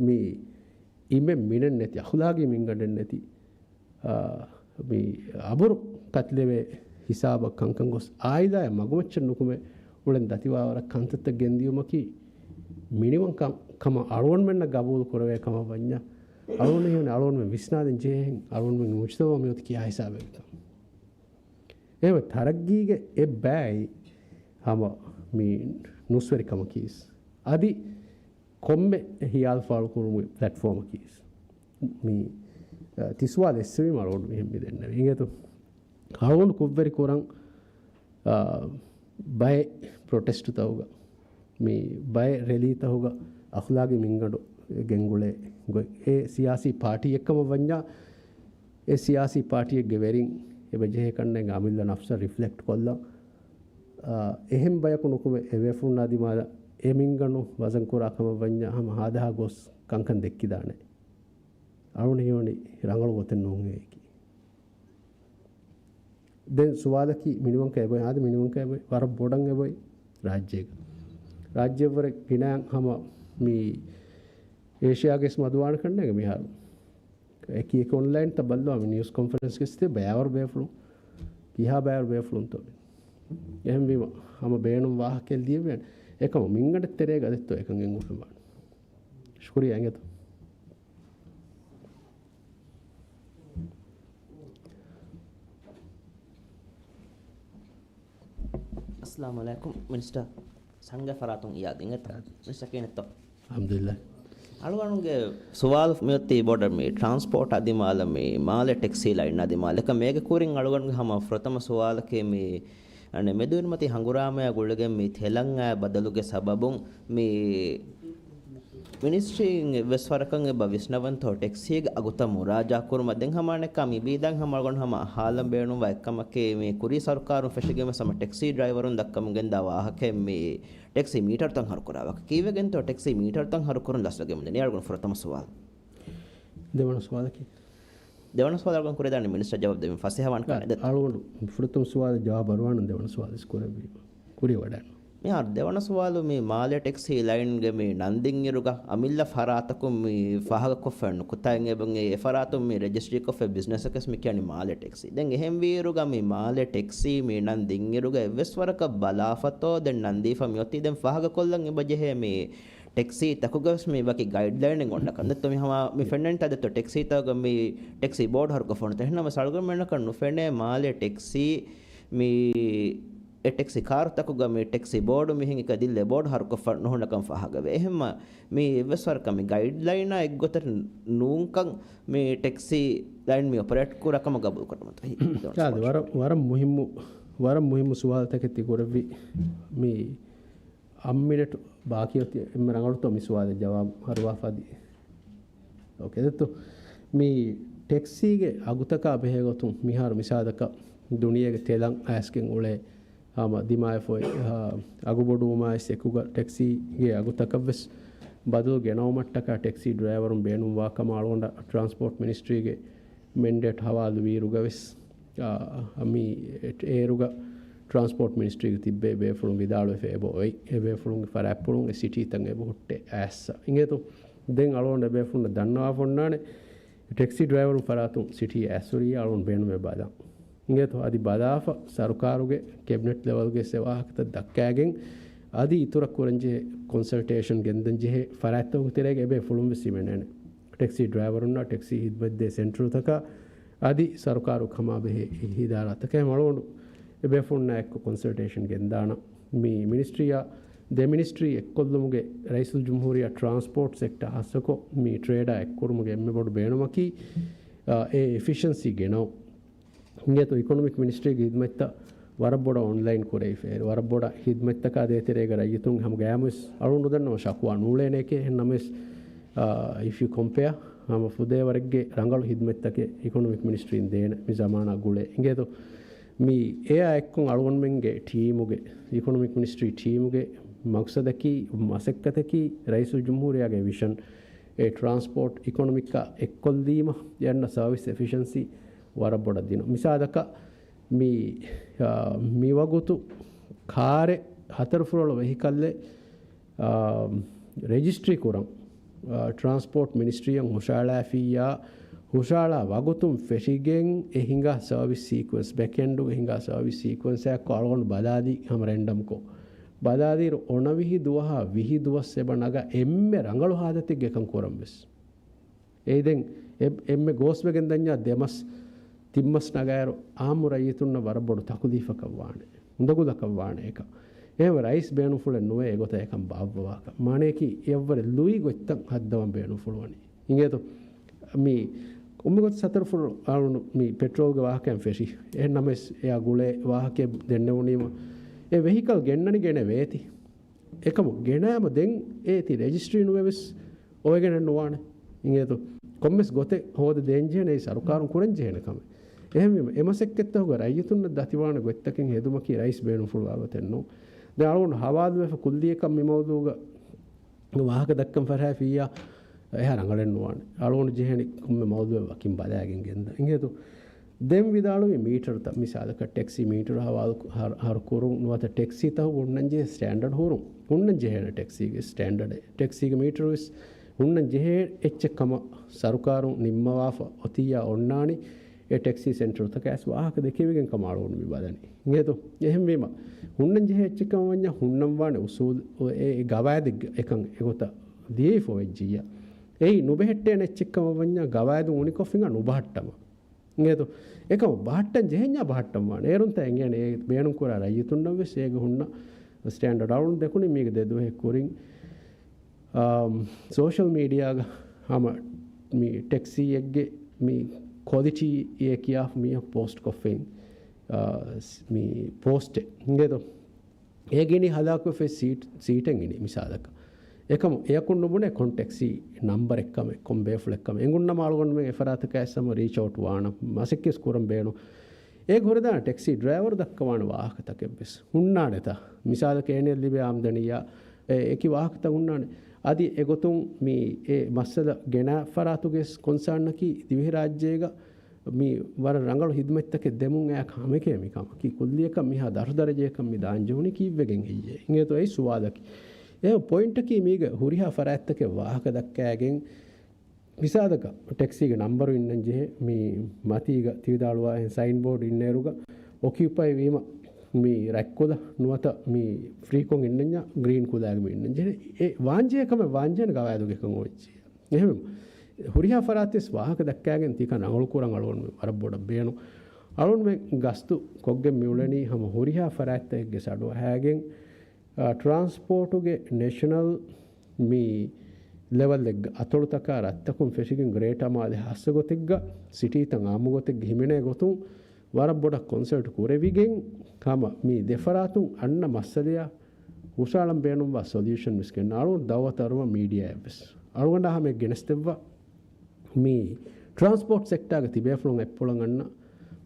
މި އިމެއް މިނެއް ނެތި، އަޚުލާގީ މިންގަނޑެއް ނެތި، އާ، މި އަބުރު ކަތިލެވޭ ހިސާބަށް ކަންކަން ގޮސް، އާއިލާއަށް މަގުމައްޗަށް ނުކުމެ އުޅެން ދަތިވާވަރަށް ކަންތައްތައް ގެންދިޔުމަކީ މިނިވަން ކަން، ކަމަށް އަޅުގަނޑުމެންނަށް ގަބޫލު ކުރެވޭ ކަމަށް ވަންޏާ، އަޅުގަނޑު ހީވަނީ އަޅުގަނޑުމެން ވިސްނާލަން ޖެހޭހެން އަޅުގަނޑުމެންގެ މުޖްތަމަޢު މިއޮތީ ކިހާ ހިސާބެއްގަތޯ. އެހެންވެ، ތަރައްގީގެ އެއް ބައި ހަމަ މި ނޫސްވެރިކަމަކީސް. އަދި ކޮންމެ ހިޔާލު ފާޅުކުރުމުގެ ޕްލެޓްފޯމަކީސް. މި، އަ، ތި ސުވާލު އެއްސެވީމަ އަޅުގަނޑު މިހެން މި ދެންނެވި. އިނގޭތޯ؟ އަޅުގަނޑު ކުށްވެރި ކުރަން، އާ، ބައެއް ޕްރޮޓެސްޓުތަކުގަ، މި ބައެއް ރެލީތަކުގަ އަޚުލާގީ މިންގަނޑު ގެންގުޅޭ ގޮތް. އެ ސިޔާސީ ޕާޓީއެއްކަމަށް ވަންޏާ، އެ ސިޔާސީ ޕާޓީއެއްގެ ވެރިން އެބަ ޖެހޭ ކަންނޭނގެ އަމިއްލަ ނަފްސަށް ރިފްލެކްޓް ކޮށްލަން. އާ، އެހެން ބަޔަކު ނުކުމެ އެ ބޭފުޅުންނާ ދިމާލަށް އެ މިންގަނޑު ވަޒަން ކުރާ ކަމަށް ވަންޏާ ހަމަ ހާދަހާ ގޮސް ކަންކަން ދެއްކިދާނެ. އަޅުގަނޑު ހީވަނީ ރަނގަޅު ގޮތެއް ނޫން އެއީކީ. ދެން ސުވާލަކީ މިނިވަންކަން އެބައޮތް، އާދެ މިނިވަންކަން އެބައޮތް، ވަރަށް ބޮޑަށް އެބައޮތް ރާއްޖޭގަ. ރާއްޖެއަށްވުރެ ގިނައިން ހަމަ މި އޭޝިޔާގެ މަދުވާނެ ކަންނޭނގެ މިހާރު. އެކި އެކި އޮންލައިންތައް ބައްލަވާ މި ނިއުސް ކޮންފަރެންސްގެ ސިޓޭ ބައިވަރު ބޭފުޅުން، ކިހާ ބައިވަރު ބޭފުޅުންތޯ މި. އެހެންވީމަ ހަމަ ބޭނުން ވާހަކައެއް ލިޔެވޭނެ. އެކަމަ މިންގަނޑެއް ތެރޭގަ އަދެއްތޯ އެކަން ގެންގުޅެން ވާނެ. ޝުކުރިއްޔާ އިނގޭތޯ. އައްސަލާމު ޢަލައިކުމް. މިނިސްޓަރ ސަނގަ ފަރާތުން އިޔާދު އިނގޭތަ؟ މިނިސްޓަރ ކިހިނެއްތޯ؟ އަލްޙަމްދުލިއްލާހް. އަޅުގަނޑުގެ ސުވާލު މިއޮތީ ބޮޑަށް މި ޓްރާންސްޕޯޓް އަދި މާލެ މި މާލެ ޓެކްސީ ލައިން އަދި މާލެ. އެކަމް އޭގެ ކުރިން އަޅުގަނޑުގެ ހަމަ ފުރަތަމަ ސުވާލަކީ މި އަނެއް މެދުވެރިމަތީ ހަނގުރާމަޔާ ގުޅިގެން މި ތެލަން އައި ބަދަލުގެ ސަބަބުން މި މިނިސްޓްރީން އެއްވެސް ވަރަކަށް އެބަ ވިސްނަވަންތޯ ޓެކްސީގެ އަގުތައް މުރާޖާ ކުރުމަށް؟ ދެން ހަމާނެކާ މި ބީދަން ހަމަ އަޅުގަނޑު ހަމަ ހާލަން ބޭނުންވާ އެއްކަމަކީ މި ކުރީ ސަރުކާރުން ފެށިގެން ވެސް ހަމަ ޓެކްސީ ޑްރައިވަރުން ދައްކަމުން ގެންދާ ވާހަކައެއް މި ޓެކްސީ މީޓަރުތައް ހަރުކުރާ ވާހަކަ. ކީއްވެގެންތޯ ޓެކްސީ މީޓަރުތައް ހަރުކުރުން ލަސްވެގެން މިދަނީ؟ އަޅުގަނޑު ފުރަތަމަ ސުވާލު. ދެވަނަ ސުވާލަކީ؟ ދެވަނަ ސުވާލު އަޅުގަނޑު ކުރެދާނެ މިނިސްޓަރ ޖަވާބު ދެމި ފަސޭހަވާން ކަން. އަޅުގަނޑު ފުރަތަމަ ސުވާލު ޖަވާބު އަރުވާނަން ދެވަނަ ސުވާލު ކުރެއްވީ. ކުރިއަށް ވަޑައިގަންނަ. މިހާރު ދެވަނަ ސުވާލު މި މާލެ ޓެކްސީ ލައިންގެ މި ނަން ދިން އިރުގަ އަމިއްލަ ފަރާތަކުން މި ފާހަގަކޮށްފަ ނުކުތާއެއް އެބަ އެ ފަރާތުން މި ރެޖިސްޓްރީކޮށްފަ ބިޒްނަސަކަސް މި ކިޔަނީ މާލެ ޓެކްސީ. ދެން އެހެންވީ އިރުގަ މި މާލެ ޓެކްސީ މި ނަން ދިން އިރުގަ އެއްވެސް ވަރަކަށް ބަލާފަތޯ ދެން ނަން ދީފަ މިއޮތީ. ދެން ފާހަގަކޮށްލަން އެބަ ޖެހޭ މި ޓެކްސީ ތަކުގަވެސް މި ވަކި ގައިޑްލައިނެއް އޮންނަކަން. ދެއްތޯ މި ހަމަ މި ފެންނަންތާ ދެއްތޯ ޓެކްސީ ތަކުގަ މި ޓެކްސީ ބޯޑު ހަރުކޮށްފަ ނުތަ. އެހެންނަމަ އަޅުގަނޑުމެންނަކަށް ނުފެނޭ މާލެ ޓެކްސީ މި އެ ޓެކްސީ ކާރުތަކުގަ މި ޓެކްސީ ބޯޑު މިހެން އެކަ ދިއްލޭ ބޯޑު ހަރުކޮށްފަ ނުހުންނަކަން ފާހަގަވޭ. އެހެންމަ މި އެއްވެސް ވަރަކަށް މި ގައިޑްލައިނާ އެއްގޮތަށް ނޫންކަން މި ޓެކްސީ ލައިން މި އޮޕަރޭޓް ކުރާ ކަމަށް ގަބޫލު ކުރަމުން. އާދެ، ވަރަށް، ވަރަށް މުހިއްމު، ވަރަށް މުހިއްމު ސުވާލުތަކެއް ތި ކުރެއްވި. މި އަށް މިނެޓް ބާކީ އޮތީ އެންމެ ރަނގަޅުތޯ މި ސުވާލަށް ޖަވާބު ހަރުވާފަ އަދި؟ އޯކޭ ދެއްތޯ. މި ޓެކްސީގެ އަގުތަކާ ބެހޭގޮތުން މިހާރު މިސާލަކަށް ދުނިޔޭގެ ތެލަން އައިސްގެން އުޅޭ ހަމަ ދިމާވެފައި، އާ، އަގުބޮޑުވުމާ އެސް އެކުގަ ޓެކްސީގެ އަގުތަކަށްވެސް ބަދަލު ގެނައުމަށްޓަކާ ޓެކްސީ ޑްރައިވަރުން ބޭނުންވާ ކަމަށް އަޅުގަނޑަށް ޓްރާންސްޕޯޓް މިނިސްޓްރީގެ މެންޑޭޓް ހަވާލުވިއިރުގަވެސް، އާ، މި އޭރުގަ ޓްރާންސްޕޯޓް މިނިސްޓްރީގެ ތިއްބޭ ބޭފުޅުން ވިދާޅުވެފަ އެބަ އޮތް އެބޭފުޅުންގެ ފަރާތްޕުޅުން އެ ސިޓީތައް އެބަ ހުއްޓޭ އައިއްސަ. އިނގޭތޯ؟ ދެން އަޅުގަނޑު އެބޭފުޅުންނަށް ދަންނަވާފަ އޮންނާނެ، ޓެކްސީ ޑްރައިވަރުން ފަރާތުން ސިޓީ އައިސްހުރީ އަޅުގަނޑު ބޭނުމޭ ބަލަން. އިނގޭތޯ؟ އަދި ބަލާފަ ސަރުކާރުގެ ކެބިނެޓް ލެވަލްގެ އެ ވާހަކަތައް ދައްކާގެން އަދި އިތުރަށް ކުރަންޖެހޭ ކޮންސަލްޓޭޝަން ގެންދަންޖެހޭ ފަރާތްތަކުގެ ތެރޭގަ އެބޭފުޅުން ވެސް ހިމެނޭނެ. ޓެކްސީ ޑްރައިވަރުންނާ ޓެކްސީ ހިދްމަތްދޭ ސެންޓަރުތަކާ އަދި ސަރުކާރު ކަމާބެހޭ އި-، އިދާރާތަކާ އަޅުގަނޑު އެބޭފުޅުންނާ އެއްކޮށް ކޮންސަލްޓޭޝަން ގެންދާނަން. މި މިނިސްޓްރީއާ ދެ މިނިސްޓްރީ އެއްކޮށްލުމުގެ ރައީސުލްޖުމްހޫރިއްޔާ ޓްރާންސްޕޯޓް ސެކްޓަ ހާއްސަކޮށް މި ޓްރޭޑާ އެއްކުރުމުގެ އެންމެ ބޮޑު ބޭނުމަކީ، އާ، އެ އެފިޝަންސީ ގެނައު. އިނގޭތޯ އިކޮނޮމިކް މިނިސްޓްރީގެ ހިދްމަތްތައް ވަރަށް ބޮޑަށް އޮންލައިން ކުރެވިފައި. ވަރަށް ބޮޑަށް ހިދްމަތްތަކާ ދޭތެރޭގަ ރައްޔިތުން ހަމަ ގަޔާމުވެސް އަޅުގަނޑު ދަންނަވަން ޝަކުވާ ނޫޅޭނެކޭ. އެހެންނަމަވެސް، އާ، އިފް ޔޫ ކޮމްޕެއާ ހަމަ ފުދޭވަރެއްގެ ރަނގަޅު ހިދްމަތްތަކެއް އިކޮނޮމިކް މިނިސްޓްރީން ދޭނެ މި ޒަމާނާ ގުޅޭ. އިނގޭތޯ މި އެއާ އެއްކޮށް އަޅުގަނޑުމެންގެ ޓީމުގެ، އިކޮނޮމިކް މިނިސްޓްރީ ޓީމުގެ މަގްސަދަކީ، މަސައްކަތަކީ ރައީސުލްޖުމްހޫރިއްޔާގެ ވިޝަން އެ ޓްރާންސްޕޯޓް އިކޮނޮމިކްއާ އެއްކޮށްލީމަ އެ އަންނަ ސަރވިސް އެފިޝަންސީ ވަރަށް ބޮޑަށް ދިނުން. މިސާލަކަށް މި، އާ، މިވަގުތު ކާރެއް ހަތަރު ފުރޮޅު ވެހިކަލްއެއް، އާ، ރެޖިސްޓްރީ ކުރަން، އާ، ޓްރާންސްޕޯޓް މިނިސްޓްރީއަށް ހުށަހަޅާފިއްޔާ، ހުށަހަޅާ ވަގުތުން ފެށިގެން އެ ހިނގާ ސަރވިސް ސީކުއެންސް، ބެކްއެންޑުގެ ހިނގާ ސަރވިސް ސީކުއެންސްއާއެއްކޮށް އަޅުގަނޑު ބަލާލީ ހަމަ ރެންޑަމްކޮށް. ބަލާލިއިރު އޮނަވިހި ދުވަހާ ވިހި ދުވަސް އެބަ ނަގާ އެންމެ ރަނގަޅު ހާލަތެއްގަ އެކަން ކުރަން ވެސް. އެއީ ދެން އެ-، އެންމެ ގޯސްވެގެން ދަންޏާ ދެމަސް ތިންމަސް ނަގާއިރު އާއްމު ރައްޔިތުންނަށް ވަރަށް ބޮޑު ތަކުލީފަކަށް ވާނެ. އުނދަގުލަކަށް ވާނެ އެކަން. އެހެންވެ ރައީސް ބޭނުންފުޅެއް ނުވޭ އެގޮތަށް އެކަން ބާއްވަވާކަށް. މާނަޔަކީ އެއަށްވުރެ ލުއި ގޮތްތައް ހައްދަވަން ބޭނުންފުޅުވަނީ. އިނގޭތޯ؟ މި އުނބިގޮތަށް ހަތަރު ފުރޮޅު އަޅުގަނޑު މި ޕެޓްރޯލްގެ ވާހަކައިން ފެށި. އެހެން ނަމަވެސް އެއާ ގުޅޭ ވާހަކައެއް ދެންނެވުނީމަ އެ ވެހިކަލް ގެންނަނީ ގެނެވޭތި. އެކަމު ގެނައިމަ ދެން އޭތި ރެޖިސްޓްރީ ނުވެވެސް އޮވެގެނެއް ނުވާނެ. އިނގޭތޯ؟ ކޮންމެސް ގޮތެއް ހޯދަ ދޭންޖެހޭނެ އެއީ ސަރުކާރުން ކުރަންޖެހޭނެ ކަމެއް. އެހެންވީމަ އެ މަސައްކަތްތަކުގަ ރައްޔިތުންނަށް ދަތިވާނެ ގޮތްތަކެއް ހެދުމަކީ ރައީސް ބޭނުންފުޅުވާ ގޮތެއް ނޫން. ދެން އަޅުގަނޑު ހަވާލުވެފަ ކުއްލިއަކަށް މި މައުޟޫގަ ވާހަކަ ދައްކަން ފަށާފިއްޔާ އެހާ ރަނގަޅެއް ނުވާނެ. އަޅުގަނޑު ޖެހޭނެ ކޮންމެ މައުޟޫއެއް ވަކިން ބަލާގެން ގެންދަން. އިނގޭތޯ؟ ދެން ވިދާޅުވި މީޓަރުތައް، މިސާލަކަށް ޓެކްސީ މީޓަރު ހަވާލު ހަރު-، ހަރުކުރުން ނުވަތަ ޓެކްސީތަކުގެ ހުންނަންޖެހޭ ސްޓޭންޑަޑް ހުރުން، ހުންނަންޖެހޭނެ ޓެކްސީގެ ސްޓޭންޑަޑެއް، ޓެކްސީގެ މީޓަރުވެސް ހުންނަންޖެހޭ އެއްޗެއް ކަމަށް ސަރުކާރުން ނިންމަވާފަ އޮތިއްޔާ އޮންނާނީ އެ ޓެކްސީ ސެންޓަރުތަކަށް ވެސް ވާހަކަ ދެކެވިގެން ކަމަށް އަޅުގަނޑު މި ބަލަނީ. އިނގޭތޯ؟ އެހެންވީމަ ހުންނަންޖެހޭ އެއްޗެއް ކަމަށް ވަންޏާ ހުންނަންވާނެ އުސޫލު އެ، އެ ގަވާއިދެއް އެކަން އެގޮތަށް ދިޔައިފަ ވެއްޖިއްޔާ. އެއީ ނުބެހެއްޓޭނެ އެއްޗެއް ކަމަށް ވަންޏާ ގަވާއިދު އުނިކޮށް ފިނގާ ނުބަހައްޓަމާ. އިނގޭތޯ؟ އެކަމަށް ބަހައްޓަން ޖެހެންޏާ ބަހައްޓަން ވާނެ. އޭރުންތާ އެނގޭނެ އޭ ބޭނުން ކުރާ ރައްޔިތުންނަށް ވެސް އޭގެ ހުންނަ ސްޓޭންޑަޑް. އަޅުން ދެކުނީ މީގެ ދެ ދުވަހެއް ކުރިން، އާ، ސޯޝަލް މީޑިއާގަ ހަމަ މި ޓެކްސީއެއްގެ މި ކޮލިޓީއޭ ކިޔާފަ މީހަކު ޕޯސްޓް ކޮށްފައިން، އާ، މި ޕޯސްޓެއް. އިނގޭތޯ؟ އޭގެ އިނީ ހަލާކުވެފައި ސީޓް، ސީޓެއް އިނީ މިސާލަކަށް. އެކަމު އެޔަކުން ނުބުނޭ ކޮން ޓެކްސީ ނަމްބަރެއްކަމެއް، ކޮން ބޭފުޅެއްކަމެއް. އެނގުންނަމަ އަޅުގަނޑުމެން އެފަރާތަކަށް ވެސް ހަމަ ރީޗް އައުޓް ވާނަން، މަސައްކަތް ކުރަން ބޭނުން. އޭގެ ހުރެދާނެ ޓެކްސީ ޑްރައިވަރު ދައްކަވާނެ ވާހަކަތަކެއް ވެސް ހުންނާނެތާ. މިސާލަކަށް އޭނައަށް ލިބޭ އާމްދަނީއާ އެ، އެކި ވާހަކަތައް ހުންނާނެ. އަދި އެގޮތުން މި އެ މައްސަލަ ގެނަ ފަރާތުގެ ކޮންސާންއަކީ ދިވެހިރާއްޖޭގަ މި ވަރަށް ރަނގަޅު ހިދުމަތްތަކެއް ދެމުން އެއާ ކަމެކޭ މިކަމަކީ. ކުއްލިއަކަށް މިހާ ދަށު ދަރަޖައަކަށް މި ދާން ޖެހުނީ ކީއްވެގެން ހެއްޔޭ؟ އިނގޭތޯ އެއީ ސުވާލަކީ. އެ ޕޮއިންޓަކީ މީގެ ހުރިހާ ފަރާތްތަކެއް ވާހަކަ ދައްކާގެން މިސާލަކަށް ޓެކްސީގެ ނަމްބަރު އިންނަން ޖެހޭ މި މަތީގަ ތިވިދާޅުވާހެން ސައިން ބޯޑް އިންނައިރުގަ އޮކިއުޕައި ވީމަ މި ރަތްކުލަ ނުވަތަ މި ފްރީކޮން އިންނަންޏާ ގްރީން ކުލައިގަ މި އިންނަން ޖެހޭ. އެ ވާންޖެހޭ ކަމެއް ވާންޖެހޭނެ ގަވާއިދުގަ އެކަން އޮވެއްޖެ. އެހެންވީމަ، ހުރިހާ ފަރާތެއް ވެސް ވާހަކަ ދައްކާގެން ތިކަން ރަނގަޅު ކުރަން އަޅުގަނޑު ވަރަށް ބޮޑަށް ބޭނުން. އަޅުގަނޑުމެން ގަސްތު ކޮށްގެން މިއުޅެނީ ހަމަ ހުރިހާ ފަރާތްތަކެއްގެ ސަޑު އަހައިގެން، އާ، ޓްރާންސްޕޯޓުގެ ނެޝަނަލް މި ލެވަލްއެއްގަ އަތޮޅުތަކާ ރަށްތަކުން ފެށިގެން ގްރޭޓަ މާލެ ހާއްސަ ގޮތެއްގަ، ސިޓީތައް އާއްމު ގޮތެއްގަ ހިމެނޭ ގޮތުން ވަރަށް ބޮޑަށް ކޮންސަލްޓް ކުރެވިގެން، ހަމަ މި ދެފަރާތުން އަންނަ މައްސަލަޔާ ހުށައަޅަން ބޭނުންވާ ސޮލިއުޝަން ވެސް ގެންނަ އަޅުން ދައުވަތު އަރުވަން މީޑިއާއަށް ވެސް. އަޅުގަނޑާ ހަމަ އެ ގެނެސްދެއްވާ މި ޓްރާންސްޕޯޓް ސެކްޓާގެ ތިބޭފުޅުން އެއްޕުޅަށް އަންނަ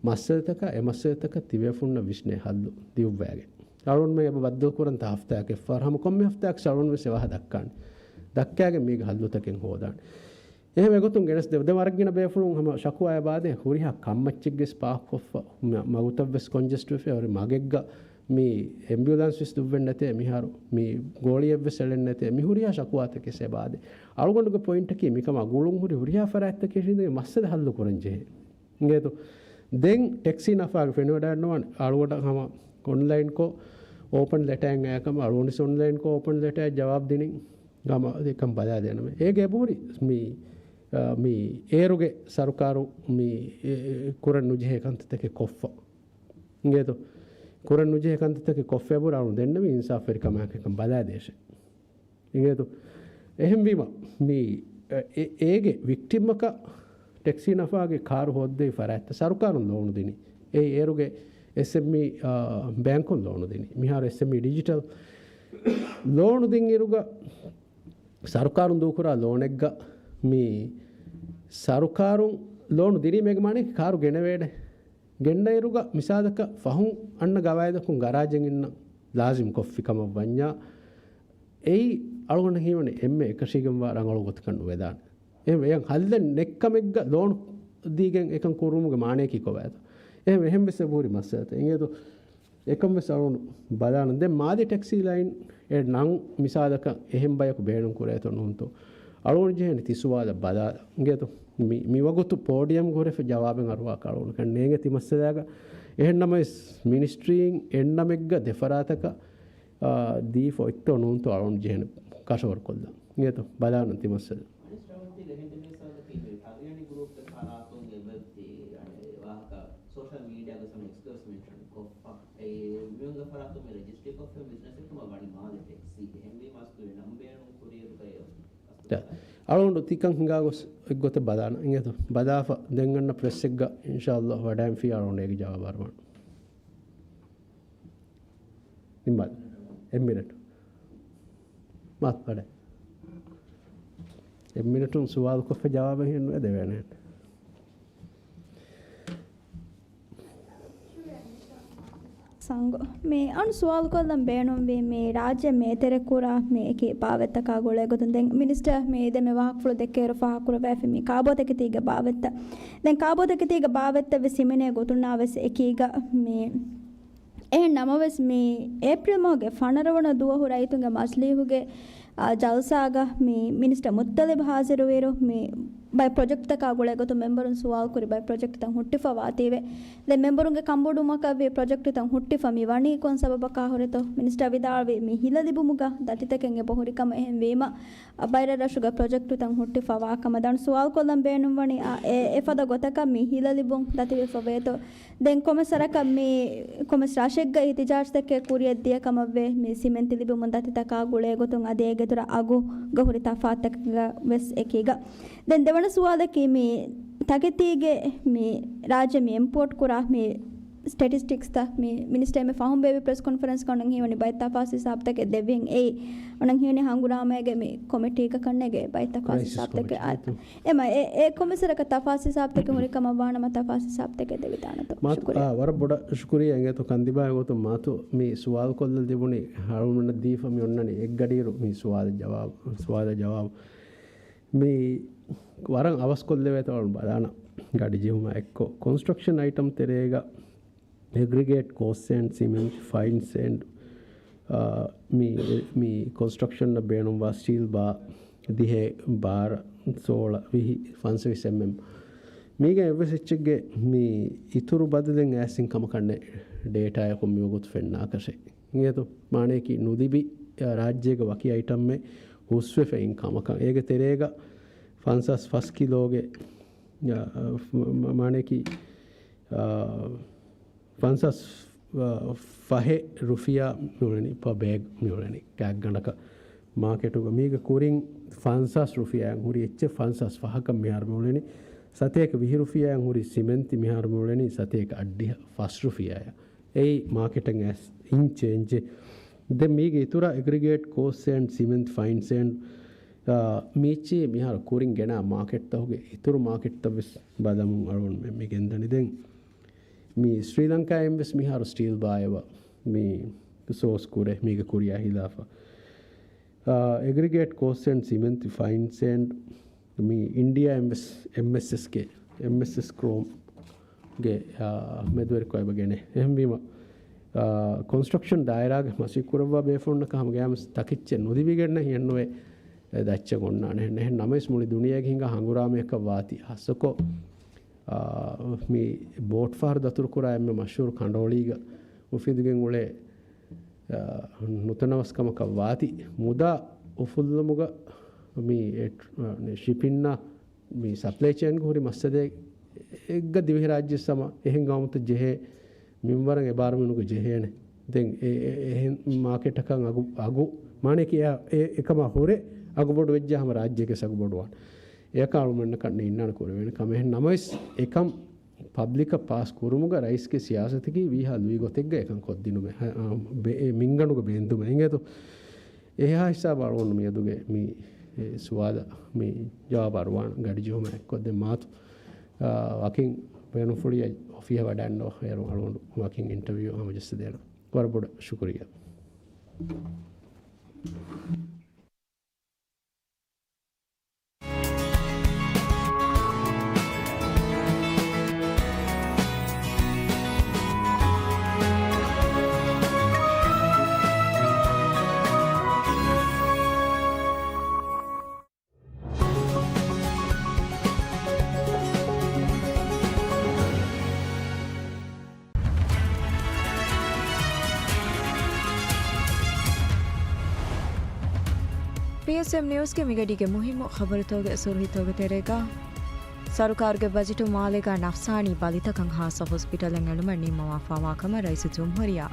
މައްސަލަތަކާ އެ މައްސަލަތަކަށް ތިބޭފުޅުންނަށް ވިސްނޭ ހައްލު ދިއުއްވައިގެން. އަޅުންމެ އެބަ ބައްދަލު ކުރަން ތާ ހަފްތާއަކަށް ފަހަރު ހަމަ ކޮންމެ ހަފްތާއަކަށް އަޅުން ވެސް އެ ވާހަ ދައްކާނެ. ދައްކާގެން މީގެ ހައްލުތަކެއް ހޯދާނެ. އެހެން އެގޮތުން ގެނެސް ދެވަ. ދެން ވަރަށް ގިނަ ބޭފުޅުން ހަމަ ޝަކުވާ އެބާދޭ ހުރިހާ ކަންމައްޗެއްގެސް ޕާކްކޮށްފަ މަ-، މަގުތައް ވެސް ކޮންޖެސްޓް ވެފަ ހުރި މަގެއްގަ މި އެމްބިއުލާންސް ވެސް ދުއްވެން ނެތޭ މިހާރު، މި ގޯޅިއެއް ވެސް އެޅެން ނެތޭ، މި ހުރިހާ ޝަކުވާތަކެއް އެބާދޭ. އަޅުގަނޑުގެ ޕޮއިންޓަކީ މިކަމާ ގުޅުން ހުރި ހުރިހާ ފަރާތްތަކެއް ހިނދެ މައްސަލަ ހައްލު ކުރަން ޖެހޭ. އިނގޭތޯ؟ ދެން ޓެކްސީ ނަފާގެ ފެނިވަޑައިގަންނަވާނެ އަޅުގަނޑަށް ހަމަ އޮންލައިންކޮށް، އޯޕަން ލެޓާއެއް އައިކަމަށް އަޅުގަނޑު އޮންލައިންކޮށް އޯޕަން ލެޓާއެއް ޖަވާބު ދިނިން. ހަމަ އެކަން ބަލާދޭނަމޭ. އޭގެ އެބަހުރި މި، އާ، މި އޭރުގެ ސަރުކާރު މި އެ، އެ، ކުރަން ނުޖެހޭ ކަންތައްތަކެއް ކޮށްފަ. އިނގޭތޯ؟ ކުރަން ނުޖެހޭ ކަންތައްތަކެއް ކޮށްފަ އެބަހުރި އަޅުން ދެންނެވި އިންސާފުވެރިކަމާއެކު އެކަން ބަލާދޭށޭ. އިނގޭތޯ؟ އެހެންވީމަ، މި، އެ، އޭގެ ވިކްޓިމަކަށް ޓެކްސީ ނަފާގެ ކާރު ހޯއްދެވި ފަރާތްތައް ސަރުކާރުން ލޯނު ދިނީ. އެއީ އޭރުގެ އެސްއެމްއީ، އާ، ބޭންކުން ލޯނު ދިނީ. މިހާރު އެސްއެމްއީ ޑިޖިޓަލް ލޯނު ދިން އިރުގަ ސަރުކާރުން ދޫކުރާ ލޯނެއްގަ މި ސަރުކާރުން ލޯނު ދިނީމޭގެ މާނައަކީ ކާރު ގެނެވޭނެ. ގެންނައިރުގަ މިސާލަކަށް ފަހުން އަންނަ ގަވާއިދަކުން ގަރާޖެއް އިންނަން ލާޒިމް ކޮށްފި ކަމަށް ވަންޏާ، އެއީ އަޅުގަނޑަށް ހީވަނީ އެންމެ އެކަށީގެންވާ ރަނގަޅު ގޮތަކަށް ނުވެދާނެ. އެހެން އެޔަށް ހައްލެއް ނެތްކަމެއްގަ ލޯނު ދީގެން އެކަން ކުރުމުގެ މާނަޔަކީ ކޮބާތޯ؟ އެހެން އެހެން ވެސް އެބަހުރި މައްސަލަތައް. އިނގޭތޯ؟ އެކަން ވެސް އަޅުން ބަލާނަން. ދެން މާލެ ޓެކްސީ ލައިން އެ ނަން މިސާލަކަށް އެހެން ބަޔަކު ބޭނުން ކުރޭތޯ ނޫންތޯ؟ އަޅުގަނޑު ޖެހޭނެ ތި ސުވާލަށް ބަލާލަން. އިނގޭތޯ؟ މި، މިވަގުތު ޕޯޑިއަމް ހުރެފަ ޖަވާބެއް އަރުވާކަށް އަޅުގަނޑަކަށް ނޭނގޭ ތި މައްސަލާގަ. އެހެން ނަމަވެސް މިނިސްޓްރީން އެއްނަމެއްގަ ދެފަރާތަކަށް، އާ، ދީފަ އޮތްތޯ ނޫންތޯ އަޅުން ޖެހޭނެ ކަށަވަރު ކޮށްލަން. އިނގޭތޯ؟ ބަލާނަން ތި މައްސަލަ. މިނިސްޓަރ އަވަންތީ އެހެން މިސާލަކީ މި ތަޅުޔަނި ގްރޫޕްގެ ފަރާތުން އެބައޮތީ އަނެއް ވާހަކަ ސޯޝަލް މީޑިއާގަ ސަމް އެކްސްކިއުސް މެންޝަން ކޮށްފަ. އެ މިއޮންގެ ފަރާތުން މި ރެޖިސްޓްރީ ކޮށްފަ ބިޒްނަސް އެއްކަމަށް ވަނީ މާލެ ޓެކްސީ. އެހެންވީމަ އަސްލު އެ ނަން ބޭނުން ކުރިއިރުގައި އަސްލު އަޅުގަނޑު ތިކަން ހިނގާ ގޮސް އެއްގޮތަށް ބަލާނަން. އިނގޭތޯ؟ ބަލާފަ ދެން އަންނަ ޕްރެސްއެއްގަ އިންޝާﷲ ވަޑައިންފި އަޅުގަނޑު އޭގެ ޖަވާބު އަރުވާނަން. ނިންމާލި. އެއް މިނެޓް. މާ ވަޑައި. އެއް މިނެޓުން ސުވާލު ކޮށްފަ ޖަވާބެއް ހިންނުވޭ ދެވޭނެ. ސަންގޮ. މި އަން ސުވާލު ކޮށްލަން ބޭނުންވީ މި ރާއްޖެ މޭތެރެ ކުރާ މި އެކި ބާވަތްތަކާ ގުޅޭ ގޮތުން ދެން މިނިސްޓަރ މި ދެމެ ވާހަކަފުޅު ދެއްކޭއިރު ފާހަގަކުރައްވައިފި މި ކާބޯތަކެތީގެ ބާވަތްތައް. ދެން ކާބޯތަކެތީގެ ބާވަތްތައް ވެސް ހިމެނޭ ގޮތުންނާ ވެސް އެކީގަ މި އެހެން ނަމަވެސް، މި އޭޕްރިލް މަހުގެ ފަނަރަ ވަނަ ދުވަހު ރައްޔިތުންގެ މަޖިލީހުގެ، އާ، ޖަލްސާގަ މި މިނިސްޓަރ މުއްތަލިބް ހާޒިރުވިއިރު، މި ބައެއް ޕްރޮޖެކްޓްތަކާ ގުޅޭ ގޮތުން މެމްބަރުން ސުވާލު ކުރި ބައެއް ޕްރޮޖެކްޓްތައް ހުއްޓިފަވާތީވެ. ދެން މެމްބަރުންގެ ކަންބޮޑުވުމަކަށްވި ޕްރޮޖެކްޓްތައް ހުއްޓިފަ މި ވަނީ ކޮން ސަބަބަކާ ހުރެތޯ؟ މިނިސްޓަރ ވިދާޅުވި މި ހިލަ ލިބުމުގަ ދަތިތަކެއް އެބަހުރިކަމަށް. އެހެންވީމަ، އަ، ބައިރަށް ރަށުގަ ޕްރޮޖެކްޓުތައް ހުއްޓިފަވާ ކަމަށް ދަން ސުވާލުކޮށްލަން ބޭނުންވަނީ، އަ، އެ، އެފަދަ ގޮތަކަށް މި ހިލަ ލިބުން ދަތިވެފަވޭތޯ؟ ދެން ކޮމެސް ވަރަކަށް މި ކޮމެސް ރަށެއްގަ އިހްތިޖާޖްތަކެއް ކުރިއަށް ދިޔަ ކަމަށްވޭ. މި ސިމެންތި ލިބުމުން ދަތިތަކާ ގުޅޭ ގޮތުން އަދި އޭގެ ދުރަށް އަގުގަ ހުރި ތަފާތުތަކެއްގަ ވެސް އެކީގަ. ދެން ދެވަނަ ސުވާލަކީ މި ތަކެތީގެ މި ރާއްޖެ މި އިމްޕޯޓް ކުރާ މި ސްޓެޓިސްޓިކްސްތައް މި މިނިސްޓަރ އެންމެ ފަހުން ބޭއްވި ޕްރެސް ކޮންފަރެންސްގަ އޮންނަން ހީވަނީ ބައެއް ތަފާސް ހިސާބުތަކެއް ދެއްވިހެން އެއީ. އޮންނަން ހީވަނީ ހަނގުރާމައިގެ މި ކޮމިޓީގަ ކަންނޭގެ ބައެއް ތަފާސް ކްރައިސިސް ހިސާބުތަކެއް ކޮމިޓީ އާ، އެމަ އެ، އެ ކޮމެސް ވަރަކަށް ތަފާސް ހިސާބުތަކެއް ހުރި ކަމަށް ވާނަމަ ތަފާސް ހިސާބުތަކެއް ދެވިދާނެތޯ؟ މާ، ޝުކުރިއްޔާ. އާ، ވަރަށް ބޮޑަށް ޝުކުރިއްޔާ އިނގޭތޯ ކަންދިމާވި ގޮތުން މާތު މި ސުވާލު ކޮށްލަ ލިބުނީ އަޅުގަނޑަށް ދީފަ މި އޮންނަނީ އެއްގަޑިއިރު މި ސުވާލަށް ޖަވާބު، ސުވާލަށް ޖަވާބު. މި ވަރަށް އަވަސްކޮށްލެވޭތޯ ބަލާނަ ގަޑި ޖެހުމާ އެއްކޮށް، ކޮންސްޓްރަކްޝަން އައިޓަމް ތެރޭގަ އެގްރިގޭޓް ކޯސްޓް އެންޑް ސިމެންޓް ފައިން ސޭންޑް، އާ، މި، މި ކޮންސްޓްރަކްޝަންއަށް ބޭނުންވާ ސްޓީލް ބާ ދިހަ، ބާރަ، ސޯޅަ، ވިހި، ފަންސަވީސް އެމްއެމް. މީގެ އެއްވެސް އެއްޗެއްގެ މި އިތުރު ބަދަލެއް އައިސް ކަމަކަށް ނެތް، ޑޭޓާއަކުން މިވަގުތު ފެންނާކަށެއް. އިނގޭތޯ؟ މާނައަކީ ނުލިބި، އާ، ރާއްޖޭގެ ވަކި އައިޓަމެއް ހުސްވެފަ އިން ކަމަކަށް. އޭގެ ތެރޭގަ ފަންސާސް ފަސް ކިލޯގެ، އާ، މަ-، މަ-، މާނައަކީ، އާ، ފަންސާސް، އާ، ފަހެއް ރުފިޔާ މިއުޅެނީ، ޕަ ބޭގް މިއުޅެނީ ކާގްގަނޑަކަށް މާކެޓުގަ. މީގެ ކުރިން ފަންސާސް ރުފިޔާއަށް ހުރި އެއްޗެއް ފަންސާސް ފަހަކަށް މިހާރު މިއުޅެނީ. ސަތޭކަ ވިހި ރުފިޔާއަށް ހުރި ސިމެންތި މިހާރު މިއުޅެނީ ސަތޭކަ އަށްޑިހަ ފަސް ރުފިޔާއަށް. އެއީ މާކެޓަށް އައިސް އިން ޗޭންޖެއް. ދެން މީގެ އިތުރަށް އެގްރިގޭޓް ކޯސްޓް އެންޑް ސިމެންޓް ފައިން ސޭންޑް، އާ، މީޗީ މިހާރު ކުރިން ގެނާ މާކެޓްތަކުގެ އިތުރު މާކެޓްތައް ވެސް ބަލަމުން އަޅުގަނޑު މި، މި ގެންދަނީ. ދެން މި ސްރީލަންކާއިން ވެސް މިހާރު ސްޓީލް ބާއެއް މި ސޯސް ކުރޭ މީގެ ކުރިޔާ ހިލާފަށް. އާ، އެގްރިގޭޓް ކޯސްޓް އެންޑް ސިމެންޓް ފައިން ސޭންޑް މި އިންޑިޔާ އިން ވެސް އެމްއެސްއެސްގެ، އެމްއެސްއެސް ކްރޯމްގެ، އާ، މެދުވެރިކޮށް އެބަ ގެނޭ. އެހެންވީމަ، އާ، ކޮންސްޓްރަކްޝަން ދާއިރާގެ މަސައްކަތް ކުރައްވާ ބޭފުޅުންނަކަށް ހަމަ ގަޔާމުސް ތަކެއްޗެއް ނުލިބިގެންނެއް ހިޔެއްނުވޭ، އެ ދައްޗެއް އޮންނާނެ. އެހެން ނަމަވެސް މުޅި ދުނިޔޭގެ ހިނގާ ހަނގުރާމަޔަކަށް ވާތީ. ހާއްސަކޮށް، އާ، މި ބޯޓް ފަހަރު ދަތުރުކުރާ އެންމެ މަޝްހޫރު ކަނޑޯޅީގަ އުފެދިގެން އުޅޭ، އާ، ނުތަނަވަސްކަމަކަށް ވާތީ. މުދާ އުފުއްލުމުގަ މި އެ، ޝިޕިންއާ މި ސަޕްލައި ޗޭންގެ ހުރި މައްސަލައެއް އެއްގަ ދިވެހިރާއްޖެ ސަމަ އެހެން ގައުމުތައް ޖެހޭ މިންވަރަށް އެބާރުމެންގެ ޖެހޭނެ. ދެން އެ، އެ، އެހެން މާކެޓަކަށް އަގު، އަގު މާނައަކީ އެ، އެ، އެކަމާ ހުރެ އަގު ބޮޑު ވެއްޖާ ހަމަ ރާއްޖޭގެ އަގު ބޮޑުވާނެ. އެއަކާ އަޅުމެންނަކަށް ނެތް އިންނާނެ ކުރެވޭނެ ކަމެއް. އެހެން ނަމަވެސް އެކަން ޕަބްލިކަށް ޕާސް ކުރުމުގަ ރައީސްގެ ސިޔާސަތަކީ ވީހާ ލުއި ގޮތެއްގަ އެކަން ކޮށްދިނުމެއް، ހަ، އާ، ބެ-، އެ މިންގަނޑުގަ ބޭންދުމެއް އިނގޭތޯ. އެހާ ހިސާބަށް އަޅުގަނޑު މިއަދުގެ މި، އެ، ސުވާލަށް މި ޖަވާބު އަރުވާން ގަޑި ޖެހުމާ އެއްކޮށް ދެން މާތު، އާ، ވަކިން ބޭނުންފުޅިއަށް އޮފީހަށް ވަޑައިގަންނަވާ އޭރު އަޅުގަނޑު ވަކިން އިންޓަވިއު ހަމަޖައްސަދޭނަން. ވަރަށް ބޮޑަށް ޝުކުރިއްޔާ. ޕީއެސްއެމް ނިއުސްގެ މިގަޑީގެ މުހިއްމު ޚަބަރުތަކުގެ ސުރުހީތަކުގެ ތެރޭގަ، ސަރުކާރުގެ ބަޖެޓު މާލޭގަ ނަފްސާނީ ބަލިތަކަށް ހާއްސަ ހޮސްޕިޓަލެއް އެޅުމަށް ނިންމަވާފައިވާ ކަމަށް ރައީސުލްޖުމްހޫރިއްޔާ